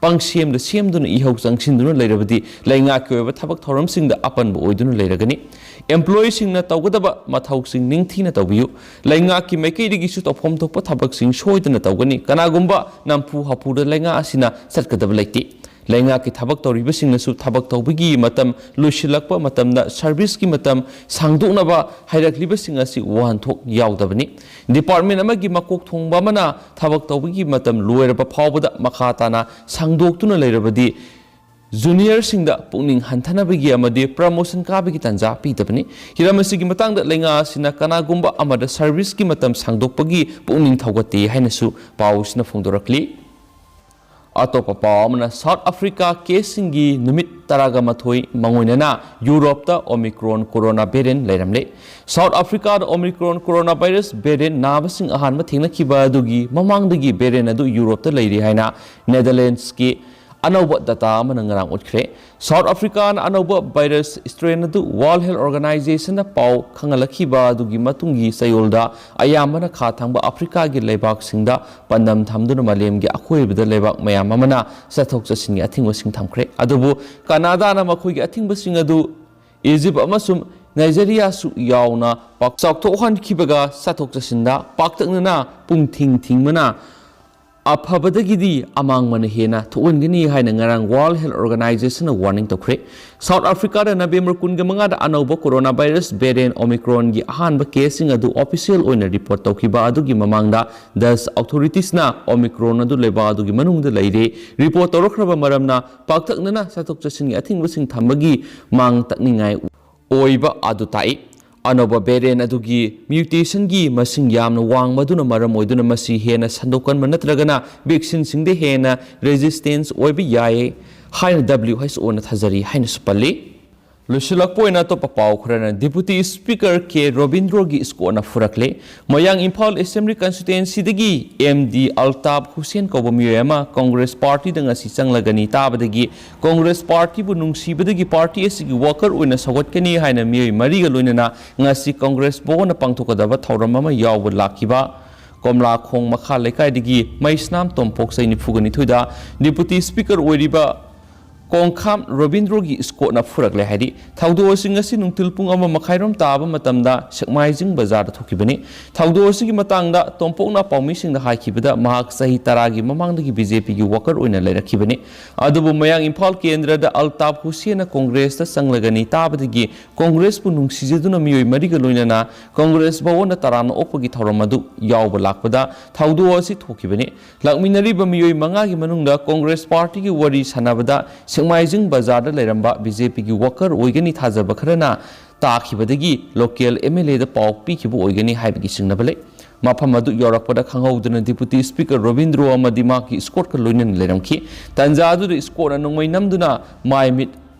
ꯄꯪꯁꯦꯝꯗ ꯁꯦꯝꯗꯨꯅ ꯏꯍꯧ ꯆꯪꯁꯤꯟꯗꯨꯅ ꯂꯩꯔꯕꯗꯤ ꯂꯩꯉꯥꯛꯀꯤ ꯑꯣꯏꯕ ꯊꯕꯛ ꯊꯧꯔꯝꯁꯤꯡꯗ ꯑꯄꯟꯕ ꯑꯣꯏꯗꯨꯅ ꯂꯩꯔꯒꯅꯤ꯫ Employeeꯁꯤꯡꯅ ꯇꯧꯒꯗꯕ ꯃꯊꯧꯁꯤꯡ ꯅꯤꯡꯊꯤꯅ ꯇꯧꯕꯤꯌꯨ꯫ ꯂꯩꯉꯥꯛꯀꯤ ꯃꯥꯏꯀꯩꯗꯒꯤꯁꯨ ꯇꯧꯐꯝ ꯊꯣꯛꯄ ꯊꯕꯛꯁꯤꯡ ꯁꯣꯏꯗꯅ ꯇꯧꯒꯅꯤ꯫ ꯀꯅꯥꯒꯨꯝꯕ ꯅꯝꯐꯨ ꯍꯥꯐꯨꯗ ꯂꯩꯉꯥꯛ ꯑꯁꯤꯅ ꯆꯠꯀꯗꯕ ꯂꯩꯇꯦ꯫ ꯂꯩꯉꯥꯛꯀꯤ ꯊꯕꯛ ꯇꯧꯔꯤꯕꯁꯤꯡꯅꯁꯨ ꯊꯕꯛ ꯇꯧꯕꯒꯤ ꯃꯇꯝ ꯂꯣꯏꯁꯤꯜꯂꯛꯄ ꯃꯇꯝꯗ serviceꯀꯤ ꯃꯇꯝ ꯁꯥꯡꯗꯣꯛꯅꯕ ꯍꯥꯏꯔꯛꯂꯤꯕꯁꯤꯡ ꯑꯁꯤ ꯋꯥꯍꯟꯊꯣꯛ ꯌꯥꯎꯗꯕꯅꯤ꯫ Department ꯑꯃꯒꯤ ꯃꯀꯣꯛ ꯊꯣꯡꯕ ꯑꯃꯅ ꯊꯕꯛ ꯇꯧꯕꯒꯤ ꯃꯇꯝ ꯂꯣꯏꯔꯕ ꯐꯥꯎꯕꯗ ꯃꯈꯥ ꯇꯥꯅ ꯁꯥꯡꯗꯣꯛꯇꯨꯅ ꯂꯩꯔꯕꯗꯤ juniorꯁꯤꯡꯗ ꯄꯨꯛꯅꯤꯡ ꯍꯟꯊꯅꯕꯒꯤ ꯑꯃꯗꯤ promotion ꯀꯥꯕꯒꯤ ꯇꯥꯟꯖꯥ ꯄꯤꯗꯕꯅꯤ꯫ ꯍꯤꯔꯝ ꯑꯁꯤꯒꯤ ꯃꯇꯥꯡꯗ ꯂꯩꯉꯥꯛ ꯑꯁꯤꯅ ꯀꯅꯥꯒꯨꯝꯕ ꯑꯃꯗ serviceꯀꯤ ꯃꯇꯝ ꯁꯥꯡꯗꯣꯛꯄꯒꯤ ꯄꯨꯛꯅꯤꯡ ꯊꯧꯒꯠꯇꯦ ꯍꯥꯏꯅꯁꯨ ꯄꯥꯎ ꯑꯁꯤꯅ ꯐꯣꯡꯗꯣꯔꯛꯂꯤ꯫ ꯑꯇꯣꯞꯄ ꯄꯥꯎ ꯑꯃꯅ, South Africa caseꯁꯤꯡꯒꯤ ꯅꯨꯃꯤꯠ ꯇꯔꯥꯒ ꯃꯥꯊꯣꯏ ꯃꯥꯡꯑꯣꯏꯅꯅ Europeꯇ Omicron corona variant ꯂꯩꯔꯝꯂꯦ꯫ South Africaꯗ Omicron coronavirus variant ꯅꯥꯕꯁꯤꯡ ꯑꯍꯥꯟꯕ ꯊꯦꯡꯅꯈꯤꯕ ꯑꯗꯨꯒꯤ ꯃꯃꯥꯡꯗꯒꯤ variant ꯑꯗꯨ Europeꯇ ꯂꯩꯔꯤ ꯍꯥꯏꯅ Netherlandsꯀꯤ ꯑꯅꯧꯕ data ꯑꯃꯅ ꯉꯔꯥꯡ ꯎꯠꯈ꯭ꯔꯦ꯫ South Africaꯅ ꯑꯅꯧꯕ virus strain ꯑꯗꯨ World Health Organizationꯗ ꯄꯥꯎ ꯈꯪꯍꯜꯂꯛꯈꯤꯕ ꯑꯗꯨꯒꯤ ꯃꯇꯨꯡꯒꯤ ꯆꯌꯣꯜꯗ ꯑꯌꯥꯝꯕꯅ ꯈꯥ ꯊꯪꯕ Africaꯒꯤ ꯂꯩꯕꯥꯛꯁꯤꯡꯗ ꯄꯥꯟꯗꯝ ꯊꯝꯗꯨꯅ ꯃꯥꯂꯦꯝꯒꯤ ꯑꯀꯣꯏꯕꯗ ꯂꯩꯕꯥꯛ ꯃꯌꯥꯝ ꯑꯃꯅ ꯆꯠꯊꯣꯛ ꯆꯠꯁꯤꯟꯒꯤ ꯑꯊꯤꯡꯕꯁꯤꯡ ꯊꯝꯈ꯭ꯔꯦ꯫ ꯑꯗꯨꯕꯨ ꯀꯅꯥꯗꯥꯅ ꯃꯈꯣꯏꯒꯤ ꯑꯊꯤꯡꯕꯁꯤꯡ ꯑꯗꯨ Egypt ꯑꯃꯁꯨꯡ Nigeriaꯁꯨ ꯌꯥꯎꯅ ꯄꯥꯛ ꯆꯥꯎꯊꯣꯛꯍꯟꯈꯤꯕꯒ ꯆꯠꯊꯣꯛ ꯆꯠꯁꯤꯟꯗ ꯄꯥꯛꯇꯛꯅꯅ ꯄꯨꯡ ꯊꯤꯡ ꯊꯤꯡꯕꯅ ꯑꯐꯕꯗꯒꯤꯗꯤ ꯑꯃꯥꯡꯕꯅ ꯍꯦꯟꯅ ꯊꯣꯛꯍꯟꯒꯅꯤ ꯍꯥꯏꯅ ꯉꯔꯥꯡ World Health Organization ꯅ warning ꯇꯧꯈ꯭ꯔꯦ꯫ ꯁꯥꯎꯠ ꯑꯐ꯭ꯔꯤꯀꯥꯗ ꯅꯕꯦꯝꯕꯔ ꯀꯨꯟꯒ ꯃꯉꯥꯗ ꯑꯅꯧꯕ ꯀꯣꯔꯣꯅꯥ ꯚꯥꯏꯔꯁ variant Omicron ꯒꯤ ꯑꯍꯥꯟꯕ case ꯁꯤꯡ ꯑꯗꯨ official ꯑꯣꯏꯅ report ꯇꯧꯈꯤꯕ ꯑꯗꯨꯒꯤ ꯃꯃꯥꯡꯗ Dutch authorities ꯅ Omicron ꯑꯗꯨ ꯂꯩꯕꯥꯛ ꯑꯗꯨꯒꯤ ꯃꯅꯨꯡꯗ ꯂꯩꯔꯦ report ꯇꯧꯔꯛꯈ꯭ꯔꯕ ꯃꯔꯝꯅ ꯄꯥꯛꯇꯛꯅꯅ ꯆꯠꯊꯣꯛ ꯆꯠꯁꯤꯟꯒꯤ ꯑꯊꯤꯡꯕꯁꯤꯡ ꯊꯝꯕꯒꯤ ꯃꯥꯡ ꯇꯛꯅꯤꯡꯉꯥꯏ ꯑꯣꯏꯕ ꯑꯗꯨ ꯇꯥꯛꯏ꯫ ꯑꯅꯧꯕ variant ꯑꯗꯨꯒꯤ mutation ꯒꯤ ꯃꯁꯤꯡ ꯌꯥꯝꯅ ꯋꯥꯡꯕ ꯑꯗꯨꯅ ꯃꯔꯝ ꯑꯣꯏꯗꯨꯅ ꯃꯁꯤ ꯍꯦꯟꯅ ꯁꯟꯗꯣꯛꯀꯟꯕ ꯅꯠꯇ꯭ꯔꯒꯅ vaccine ꯁꯤꯡꯗ ꯍꯦꯟꯅ resistance ꯑꯣꯏꯕ ꯌꯥꯏ ꯍꯥꯏꯅ W H O ꯅ ꯊꯥꯖꯔꯤ ꯍꯥꯏꯅꯁꯨ ꯄꯜꯂꯤ꯫ ꯂꯣꯏꯁꯤꯜꯂꯛꯄ ꯑꯣꯏꯅ ꯑꯇꯣꯞꯄ ꯄꯥꯎ ꯈꯔꯅ Deputy Speaker K ꯔꯣꯕꯤꯟꯗ꯭ꯔꯣꯒꯤ escort ꯅ ꯐꯨꯔꯛꯂꯦ꯫ ꯃꯌꯥꯡ ꯏꯝꯐꯥꯜ Assembly Constituency ꯗꯒꯤ M D ꯑꯜꯇꯥꯞ ꯍꯨꯁꯦꯟ ꯀꯧꯕ ꯃꯤꯑꯣꯏ ꯑꯃ Congress Party ꯗ ꯉꯁꯤ ꯆꯪꯂꯒꯅꯤ ꯇꯥꯕꯗꯒꯤ Congress Party ꯕꯨ ꯅꯨꯡꯁꯤꯕꯗꯒꯤ party ꯑꯁꯤꯒꯤ worker ꯑꯣꯏꯅ ꯁꯧꯒꯠꯀꯅꯤ ꯍꯥꯏꯅ ꯃꯤꯑꯣꯏ ꯃꯔꯤꯒ ꯂꯣꯏꯅꯅ ꯉꯁꯤ Congress ꯚꯋꯟꯗ ꯄꯥꯡꯊꯣꯛꯀꯗꯕ ꯊꯧꯔꯝ ꯑꯃ ꯌꯥꯎꯕ ꯂꯥꯛꯈꯤꯕ ꯀꯣꯝꯂꯥꯈꯣꯡ ꯃꯈꯥ ꯂꯩꯀꯥꯏꯗꯒꯤ ꯃꯩꯁꯅꯥꯝ ꯇꯣꯝꯄꯣꯛ ꯆꯍꯤ ꯅꯤꯐꯨꯒ ꯅꯤꯊꯣꯏꯗ Deputy Speaker ꯑꯣꯏꯔꯤꯕ ꯀꯣꯡꯈꯥꯝ ꯔꯣꯕꯤꯟꯗ꯭ꯔꯣꯒꯤ escort ꯅ ꯐꯨꯔꯛꯂꯦ ꯍꯥꯏꯔꯤ꯫ ꯊꯧꯗꯣꯛ ꯑꯁꯤ ꯉꯁꯤ ꯅꯨꯡꯊꯤꯜ ꯄꯨꯡ ꯑꯃ ꯃꯈꯥꯏꯔꯣꯝ ꯇꯥꯕ ꯃꯇꯝꯗ ꯁꯦꯛꯃꯥꯏꯖꯤꯡ ꯕꯖꯥꯔꯗ ꯊꯣꯛꯈꯤꯕꯅꯤ꯫ ꯊꯧꯗꯣꯛ ꯑꯁꯤꯒꯤ ꯃꯇꯥꯡꯗ ꯇꯣꯝꯄꯣꯛꯅ ꯄꯥꯎꯃꯤꯁꯤꯡꯗ ꯍꯥꯏꯈꯤꯕꯗ ꯃꯍꯥꯛ ꯆꯍꯤ ꯇꯔꯥꯒꯤ ꯃꯃꯥꯡꯗꯒꯤ B J P ꯒꯤ worker ꯑꯣꯏꯅ ꯂꯩꯔꯛꯈꯤꯕꯅꯤ꯫ ꯑꯗꯨꯕꯨ ꯃꯌꯥꯡ ꯏꯝꯐꯥꯜ ꯀꯦꯟꯗ꯭ꯔꯗ ꯑꯜꯇꯥꯞ ꯍꯨꯁꯦꯟꯅ Congress ꯇ ꯆꯪꯂꯒꯅꯤ ꯇꯥꯕꯗꯒꯤ Congress ꯄꯨ ꯅꯨꯡꯁꯤꯖꯗꯨꯅ ꯃꯤꯑꯣꯏ ꯃꯔꯤꯒ ꯂꯣꯏꯅꯅ Congress ꯚꯋꯟꯗ ꯇꯔꯥꯝꯅ ꯑꯣꯛꯄꯒꯤ ꯊꯧꯔꯝ ꯑꯗꯨ ꯌꯥꯎꯕ ꯂꯥꯛꯄꯗ ꯊꯧꯗꯣꯛ ꯑꯁꯤ ꯊꯣꯛꯈꯤꯕꯅꯤ꯫ ꯂꯥꯛꯃꯤꯟꯅꯔꯤꯕ ꯃꯤꯑꯣꯏ ꯃꯉꯥꯒꯤ ꯃꯅꯨꯡꯗ Congress Party ꯒꯤ ꯋꯥꯔꯤ ꯁꯥꯟꯅꯕꯗ ꯁꯦꯛꯃꯥꯏꯖꯤꯡ ꯕꯖꯥꯔꯗ ꯂꯩꯔꯝꯕ B J P ꯒꯤ worker ꯑꯣꯏꯒꯅꯤ ꯊꯥꯖꯕ ꯈꯔꯅ ꯇꯥꯈꯤꯕꯗꯒꯤ local M L A ꯗ ꯄꯥꯎ ꯄꯤꯈꯤꯕ ꯑꯣꯏꯒꯅꯤ ꯍꯥꯏꯕꯒꯤ ꯆꯤꯡꯅꯕ ꯂꯩ꯫ ꯃꯐꯝ ꯑꯗꯨ ꯌꯧꯔꯛꯄꯗ ꯈꯪꯍꯧꯗꯅ Deputy Speaker ꯔꯣꯕꯤꯟꯗ꯭ꯔꯣ ꯑꯃꯗꯤ ꯃꯍꯥꯛꯀꯤ escort ꯀ ꯂꯣꯏꯅꯅ ꯂꯩꯔꯝꯈꯤ꯫ ꯇꯟꯖꯥ ꯑꯗꯨꯗ escort ꯅ ꯅꯣꯡꯃꯩ ꯅꯝꯗꯨꯅ ꯃꯥꯏ ꯃꯤꯠ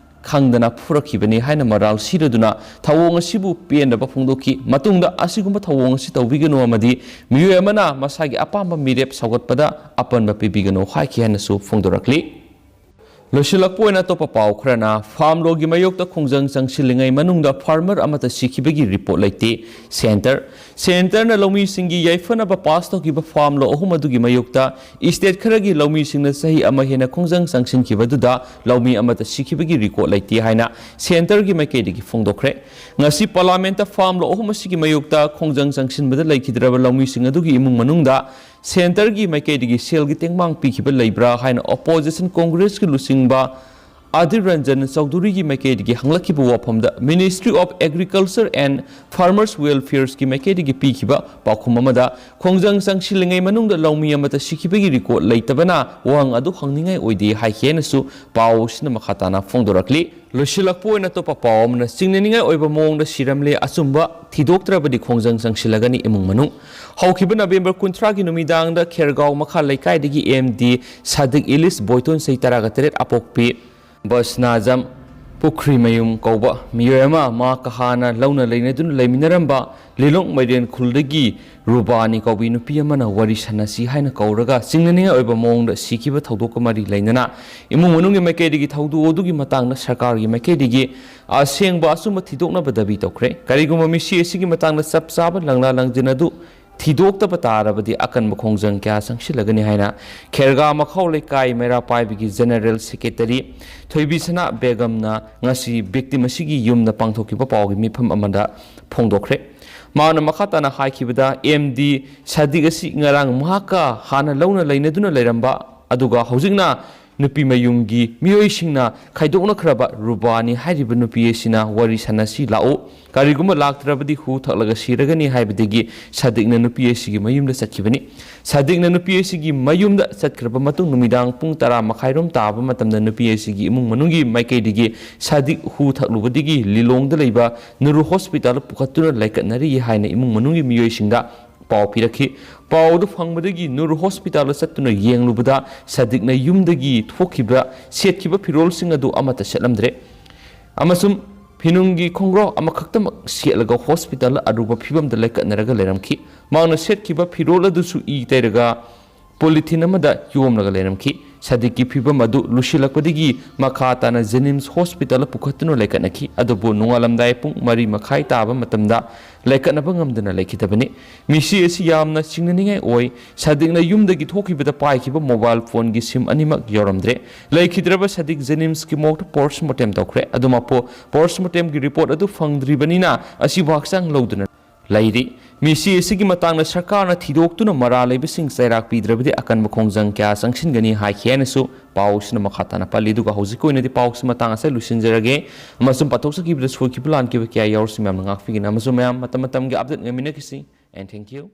ꯈꯪꯗꯅ ꯐꯨꯔꯛꯈꯤꯕꯅꯤ ꯍꯥꯏꯅ ꯃꯔꯥꯜ ꯁꯤꯔꯗꯨꯅ ꯊꯧꯑꯣꯡ ꯑꯁꯤꯕꯨ ꯄꯦꯟꯗꯕ ꯐꯣꯡꯗꯣꯛꯈꯤ꯫ ꯃꯇꯨꯡꯗ ꯑꯁꯤꯒꯨꯝꯕ ꯊꯧꯑꯣꯡ ꯑꯁꯤ ꯇꯧꯕꯤꯒꯅꯨ ꯑꯃꯗꯤ ꯃꯤꯑꯣꯏ ꯑꯃꯅ ꯃꯁꯥꯒꯤ ꯑꯄꯥꯝꯕ ꯃꯤꯔꯦꯞ ꯁꯧꯒꯠꯄꯗ ꯑꯄꯟꯕ ꯄꯤꯕꯤꯒꯅꯨ ꯍꯥꯏꯈꯤ ꯍꯥꯏꯅꯁꯨ ꯐꯣꯡꯗꯣꯔꯛꯂꯤ꯫ ꯂꯣꯏꯁꯤꯜꯂꯛꯄ ꯑꯣꯏꯅ ꯑꯇꯣꯞꯄ ꯄꯥꯎ ꯈꯔꯅ, farm law ꯒꯤ ꯃꯥꯌꯣꯛꯇ ꯈꯣꯡꯖꯪ ꯆꯪꯁꯤꯜꯂꯤꯉꯩ ꯃꯅꯨꯡꯗ farmer ꯑꯃꯠꯇ ꯁꯤꯈꯤꯕꯒꯤ report ꯂꯩꯇꯦ꯫ Centre, Centre ꯅ ꯂꯧꯃꯤꯁꯤꯡꯒꯤ ꯌꯥꯏꯐꯅꯕ pass ꯇꯧꯈꯤꯕ farm law ꯑꯍꯨꯝ ꯑꯗꯨꯒꯤ ꯃꯥꯌꯣꯛꯇ state ꯈꯔꯒꯤ ꯂꯧꯃꯤꯁꯤꯡꯅ ꯆꯍꯤ ꯑꯃ ꯍꯦꯟꯅ ꯈꯣꯡꯖꯪ ꯆꯪꯁꯤꯟꯈꯤꯕꯗꯨꯗ ꯂꯧꯃꯤ ꯑꯃꯠꯇ ꯁꯤꯈꯤꯕꯒꯤ record ꯂꯩꯇꯦ ꯍꯥꯏꯅ Centre ꯒꯤ ꯃꯥꯏꯀꯩꯗꯒꯤ ꯐꯣꯡꯗꯣꯛꯈ꯭ꯔꯦ꯫ ꯉꯁꯤ Parliament ꯇ farm law ꯑꯍꯨꯝ ꯑꯁꯤꯒꯤ ꯃꯥꯌꯣꯛꯇ ꯈꯣꯡꯖꯪ ꯆꯪꯁꯤꯟꯕꯗ ꯂꯩꯈꯤꯗ꯭ꯔꯕ ꯂꯧꯃꯤꯁꯤꯡ ꯑꯗꯨꯒꯤ ꯏꯃꯨꯡ ꯃꯅꯨꯡꯗ ꯁꯦꯟꯇꯔꯒꯤ ꯃꯥꯏꯀꯩꯗꯒꯤ ꯁꯦꯜꯒꯤ ꯇꯦꯡꯕꯥꯡ ꯄꯤꯈꯤꯕ ꯂꯩꯕ꯭ꯔꯥ ꯍꯥꯏꯅ ꯑꯣꯄꯣꯖꯤꯁꯟ ꯀꯣꯡꯒ꯭ꯔꯦꯁꯀꯤ ꯂꯨꯆꯤꯡꯕ ꯑꯙꯤꯔ ꯔꯟꯖꯟ ꯆꯧꯙꯨꯔꯤꯒꯤ ꯃꯥꯏꯀꯩꯗꯒꯤ ꯍꯪꯂꯛꯈꯤꯕ ꯋꯥꯐꯝꯗ Ministry of Agriculture and Farmers Welfareꯀꯤ ꯃꯥꯏꯀꯩꯗꯒꯤ ꯄꯤꯈꯤꯕ ꯄꯥꯎꯈꯨꯝ ꯑꯃꯗ, ꯈꯣꯡꯖꯪ ꯆꯪꯁꯤꯜꯂꯤꯉꯩ ꯃꯅꯨꯡꯗ ꯂꯧꯃꯤ ꯑꯃꯠꯇ ꯁꯤꯈꯤꯕꯒꯤ ꯔꯦꯀꯣꯔꯗ ꯂꯩꯇꯕꯅ ꯋꯥꯍꯪ ꯑꯗꯨ ꯍꯪꯅꯤꯡꯉꯥꯏ ꯑꯣꯏꯗꯦ ꯍꯥꯏꯈꯤ ꯍꯥꯏꯅꯁꯨ ꯄꯥꯎ ꯑꯁꯤꯅ ꯃꯈꯥ ꯇꯥꯅ ꯐꯣꯡꯗꯣꯔꯛꯂꯤ꯫ ꯂꯣꯏꯁꯤꯜꯂꯛꯄ ꯑꯣꯏꯅ ꯑꯇꯣꯞꯄ ꯄꯥꯎ ꯑꯃꯅ, ꯆꯤꯡꯅꯅꯤꯡꯉꯥꯏ ꯑꯣꯏꯕ ꯃꯑꯣꯡꯗ ꯁꯤꯔꯝꯂꯦ, ꯑꯆꯨꯝꯕ ꯊꯤꯗꯣꯛꯇ꯭ꯔꯕꯗꯤ ꯈꯣꯡꯖꯪ ꯆꯪꯁꯤꯜꯂꯒꯅꯤ ꯏꯃꯨꯡ ꯃꯅꯨꯡ꯫ ꯍꯧꯈꯤꯕ ꯅꯕꯦꯝꯕꯔ ꯀꯨꯟꯊ꯭ꯔꯥꯒꯤ ꯅꯨꯃꯤꯗꯥꯡꯗ ꯈꯦꯔꯒꯥꯎ ꯃꯈꯥ ꯂꯩꯀꯥꯏꯗꯒꯤ ꯑꯦꯝ ꯗꯤ ꯁꯥꯗꯤꯛ ꯏꯂꯤꯁ ꯕꯣꯏꯇꯣꯟ ꯆꯍꯤ ꯇꯔꯥꯒ ꯇꯔꯦꯠ ꯑꯄꯣꯛꯄꯤ ꯕꯁꯅꯥꯖꯝ ꯄꯨꯈ꯭ꯔꯤꯃꯌꯨꯝ ꯀꯧꯕ ꯃꯤꯑꯣꯏ ꯑꯃ ꯃꯍꯥꯛꯀ ꯍꯥꯟꯅ ꯂꯧꯅ ꯂꯩꯅꯗꯨꯅ ꯂꯩꯃꯤꯟꯅꯔꯝꯕ ꯂꯤꯂꯣꯡ ꯃꯩꯔꯦꯟ ꯈꯨꯜꯗꯒꯤ ꯔꯨꯕꯥꯅꯤ ꯀꯧꯕꯤ ꯅꯨꯄꯤ ꯑꯃꯅ ꯋꯥꯔꯤ ꯁꯥꯟꯅꯁꯤ ꯍꯥꯏꯅ ꯀꯧꯔꯒ ꯆꯤꯡꯅꯅꯤꯡꯉꯥꯏ ꯑꯣꯏꯕ ꯃꯑꯣꯡꯗ ꯁꯤꯈꯤꯕ ꯊꯧꯗꯣꯛꯀ ꯃꯔꯤ ꯂꯩꯅꯅ ꯏꯃꯨꯡ ꯃꯅꯨꯡꯒꯤ ꯃꯥꯏꯀꯩꯗꯒꯤ ꯊꯧꯗꯣꯛ ꯑꯗꯨꯒꯤ ꯃꯇꯥꯡꯗ ꯁꯔꯀꯥꯔꯒꯤ ꯃꯥꯏꯀꯩꯗꯒꯤ ꯑꯁꯦꯡꯕ ꯑꯆꯨꯝꯕ ꯊꯤꯗꯣꯛꯅꯕ ꯗꯥꯕꯤ ꯇꯧꯈ꯭ꯔꯦ꯫ ꯀꯔꯤꯒꯨꯝꯕ ꯃꯤꯁꯤ ꯑꯁꯤꯒꯤ ꯃꯇꯥꯡꯗ ꯆꯞ ꯆꯥꯕ ꯂꯪꯂꯥ ꯂꯪꯖꯤꯟ ꯑꯗꯨ ꯊꯤꯗꯣꯛꯇꯕ ꯇꯥꯔꯕꯗꯤ ꯑꯀꯟꯕ ꯈꯣꯡꯖꯪ ꯀꯌꯥ ꯆꯪꯁꯤꯜꯂꯒꯅꯤ ꯍꯥꯏꯅ ꯈꯦꯔꯒꯥ ꯃꯈꯥꯎ ꯂꯩꯀꯥꯏ ꯃꯩꯔꯥ ꯄꯥꯏꯕꯒꯤ ꯖꯦꯅꯔꯦꯜ ꯁꯦꯀ꯭ꯔꯦꯇꯔꯤ ꯊꯣꯏꯕꯤꯁꯅꯥ ꯕꯦꯒꯝꯅ ꯉꯁꯤ ꯚꯤꯛꯇꯤꯝ ꯑꯁꯤꯒꯤ ꯌꯨꯝꯗ ꯄꯥꯡꯊꯣꯛꯈꯤꯕ ꯄꯥꯎꯒꯤ ꯃꯤꯐꯝ ꯑꯃꯗ ꯐꯣꯡꯗꯣꯛꯈ꯭ꯔꯦ꯫ ꯃꯍꯥꯛꯅ ꯃꯈꯥ ꯇꯥꯅ ꯍꯥꯏꯈꯤꯕꯗ, ꯑꯦꯝ ꯗꯤ ꯁꯥꯗꯤꯛ ꯑꯁꯤ ꯉꯔꯥꯡ ꯃꯍꯥꯛꯀ ꯍꯥꯟꯅ ꯂꯧꯅ ꯂꯩꯅꯗꯨꯅ ꯂꯩꯔꯝꯕ ꯑꯗꯨꯒ ꯍꯧꯖꯤꯛꯅ ꯅꯨꯄꯤ ꯃꯌꯨꯝꯒꯤ ꯃꯤꯑꯣꯏꯁꯤꯡꯅ ꯈꯥꯏꯗꯣꯛꯅꯈ꯭ꯔꯕ ꯔꯨꯕꯥꯅꯤ ꯍꯥꯏꯔꯤꯕ ꯅꯨꯄꯤ ꯑꯁꯤꯅ ꯋꯥꯔꯤ ꯁꯥꯟꯅꯁꯤ ꯂꯥꯛꯎ, ꯀꯔꯤꯒꯨꯝꯕ ꯂꯥꯛꯇ꯭ꯔꯕꯗꯤ ꯍꯨ ꯊꯛꯂꯒ ꯁꯤꯔꯒꯅꯤ ꯍꯥꯏꯕꯗꯒꯤ ꯁꯥꯗꯤꯛꯅ ꯅꯨꯄꯤ ꯑꯁꯤꯒꯤ ꯃꯌꯨꯝꯗ ꯆꯠꯈꯤꯕꯅꯤ꯫ ꯁꯥꯗꯤꯛꯅ ꯅꯨꯄꯤ ꯑꯁꯤꯒꯤ ꯃꯌꯨꯝꯗ ꯆꯠꯈ꯭ꯔꯕ ꯃꯇꯨꯡ ꯅꯨꯃꯤꯗꯥꯡ ꯄꯨꯡ ꯇꯔꯥ ꯃꯈꯥꯏꯔꯣꯝ ꯇꯥꯕ ꯃꯇꯝꯗ ꯅꯨꯄꯤ ꯑꯁꯤꯒꯤ ꯏꯃꯨꯡ ꯃꯅꯨꯡꯒꯤ ꯃꯥꯏꯀꯩꯗꯒꯤ ꯁꯥꯗꯤꯛ ꯍꯨ ꯊꯛꯂꯨꯕꯗꯒꯤ ꯂꯤꯂꯣꯡꯗ ꯂꯩꯕ ꯅꯨꯔꯨ ꯍꯣꯁꯄꯤꯇꯥꯜꯗ ꯄꯨꯈꯠꯇꯨꯅ ꯂꯥꯏꯀꯠꯅꯔꯤ ꯍꯥꯏꯅ ꯏꯃꯨꯡ ꯃꯅꯨꯡꯒꯤ ꯃꯤꯑꯣꯏꯁꯤꯡꯗ ꯄꯥꯎ ꯄꯤꯔꯛꯈꯤ꯫ ꯄꯥꯎ ꯑꯗꯨ ꯐꯪꯕꯗꯒꯤ ꯅꯨꯔ ꯍꯣꯁꯄꯤꯇꯥꯜꯗ ꯆꯠꯇꯨꯅ ꯌꯦꯡꯂꯨꯕꯗ ꯁꯥꯗꯤꯛꯅ ꯌꯨꯝꯗꯒꯤ ꯊꯣꯛꯈꯤꯕ ꯁꯦꯠꯈꯤꯕ ꯐꯤꯔꯣꯜꯁꯤꯡ ꯑꯗꯨ ꯑꯃꯠꯇ ꯁꯦꯠꯂꯝꯗ꯭ꯔꯦ ꯑꯃꯁꯨꯡ ꯐꯤꯅꯨꯡꯒꯤ ꯈꯣꯡꯒ꯭ꯔꯥꯎ ꯑꯃꯈꯛꯇꯃꯛ ꯁꯦꯠꯂꯒ ꯍꯣꯁꯄꯤꯇꯥꯜꯗ ꯑꯔꯨꯕ ꯐꯤꯕꯝꯗ ꯂꯩꯀꯠꯅꯔꯒ ꯂꯩꯔꯝꯈꯤ꯫ ꯃꯍꯥꯛꯅ ꯁꯦꯠꯈꯤꯕ ꯐꯤꯔꯣꯜ ꯑꯗꯨꯁꯨ ꯏ ꯇꯩꯔꯒ ꯄꯣꯂꯤꯊꯤꯟ ꯑꯃꯗ ꯌꯣꯝꯂꯒ ꯂꯩꯔꯝꯈꯤ꯫ ꯁꯥꯗꯤꯛꯀꯤ ꯐꯤꯕꯝ ꯑꯗꯨ ꯂꯨꯁꯤꯜꯂꯛꯄꯗꯒꯤ ꯃꯈꯥ ꯇꯥꯅ ꯖꯦꯅꯤꯝꯁ ꯍꯣꯁꯄꯤꯇꯥꯜꯗ ꯄꯨꯈꯠꯇꯨꯅ ꯂꯩꯀꯠꯅꯈꯤ꯫ ꯑꯗꯨꯕꯨ ꯅꯣꯡꯉꯥꯜꯂꯝꯗꯥꯏ ꯄꯨꯡ ꯃꯔꯤ ꯃꯈꯥꯏ ꯇꯥꯕ ꯃꯇꯝꯗ ꯂꯩꯀꯠꯅꯕ ꯉꯝꯗꯅ ꯂꯩꯈꯤꯗꯕꯅꯤ꯫ ꯃꯤꯁꯤ ꯑꯁꯤ ꯌꯥꯝꯅ ꯆꯤꯡꯅꯅꯤꯡꯉꯥꯏ ꯑꯣꯏ꯫ ꯁꯥꯗꯤꯛꯅ ꯌꯨꯝꯗꯒꯤ ꯊꯣꯛꯈꯤꯕꯗ ꯄꯥꯏꯈꯤꯕ ꯃꯣꯕꯥꯏꯜ ꯐꯣꯟꯒꯤ ꯁꯤꯝ ꯑꯅꯤꯃꯛ ꯌꯥꯎꯔꯝꯗ꯭ꯔꯦ꯫ ꯂꯩꯈꯤꯗ꯭ꯔꯕ ꯁꯥꯗꯤꯛ ꯖꯦꯅꯤꯝꯁꯀꯤ ꯃꯣꯔꯒꯇ ꯄꯣꯁꯃꯣꯔꯇꯦꯝ ꯇꯧꯈ꯭ꯔꯦ꯫ ꯑꯗꯨꯃꯛꯄꯨ ꯄꯣꯁꯃꯣꯔꯇꯦꯝꯒꯤ ꯔꯤꯄꯣꯔꯠ ꯑꯗꯨ ꯐꯪꯗ꯭ꯔꯤꯕꯅꯤꯅ ꯑꯁꯤꯕꯨ ꯍꯛꯆꯥꯡ ꯂꯧꯗꯨꯅ ꯂꯩꯔꯤ꯫ ꯃꯤꯁꯤ ꯑꯁꯤꯒꯤ ꯃꯇꯥꯡꯗ ꯁꯔꯀꯥꯔꯅ ꯊꯤꯗꯣꯛꯇꯨꯅ ꯃꯔꯥꯜ ꯂꯩꯕꯁꯤꯡ ꯆꯩꯔꯥꯛ ꯄꯤꯗ꯭ꯔꯕꯗꯤ ꯑꯀꯟꯕ ꯈꯣꯡꯖꯪ ꯀꯌꯥ ꯆꯪꯁꯤꯟꯒꯅꯤ ꯍꯥꯏꯈꯤ ꯍꯥꯏꯅꯁꯨ ꯄꯥꯎꯁꯤꯅ ꯃꯈꯥ ꯇꯥꯅ ꯄꯜꯂꯤ꯫ ꯑꯗꯨꯒ ꯍꯧꯖꯤꯛꯀꯤ ꯑꯣꯏꯅꯗꯤ ꯄꯥꯎꯁꯤ ꯃꯇꯥꯡ ꯑꯁꯤꯗ ꯂꯣꯏꯁꯤꯟꯖꯔꯒꯦ꯫ ꯑꯃꯁꯨꯡ ꯄꯥꯊꯣꯛꯆꯈꯤꯕꯗ ꯁꯣꯏꯈꯤꯕ ꯂꯥꯟꯈꯤꯕ ꯀꯌꯥ ꯌꯥꯎꯔꯁꯨ ꯃꯌꯥꯝꯅ ꯉꯥꯛꯄꯤꯒꯅꯤ꯫ ꯑꯃꯁꯨꯡ ꯃꯌꯥꯝ ꯃꯇꯝ ꯃꯇꯝꯒꯤ update ꯉꯥꯏꯃꯤꯟꯅꯈꯤꯁꯤ꯫ And thank you꯫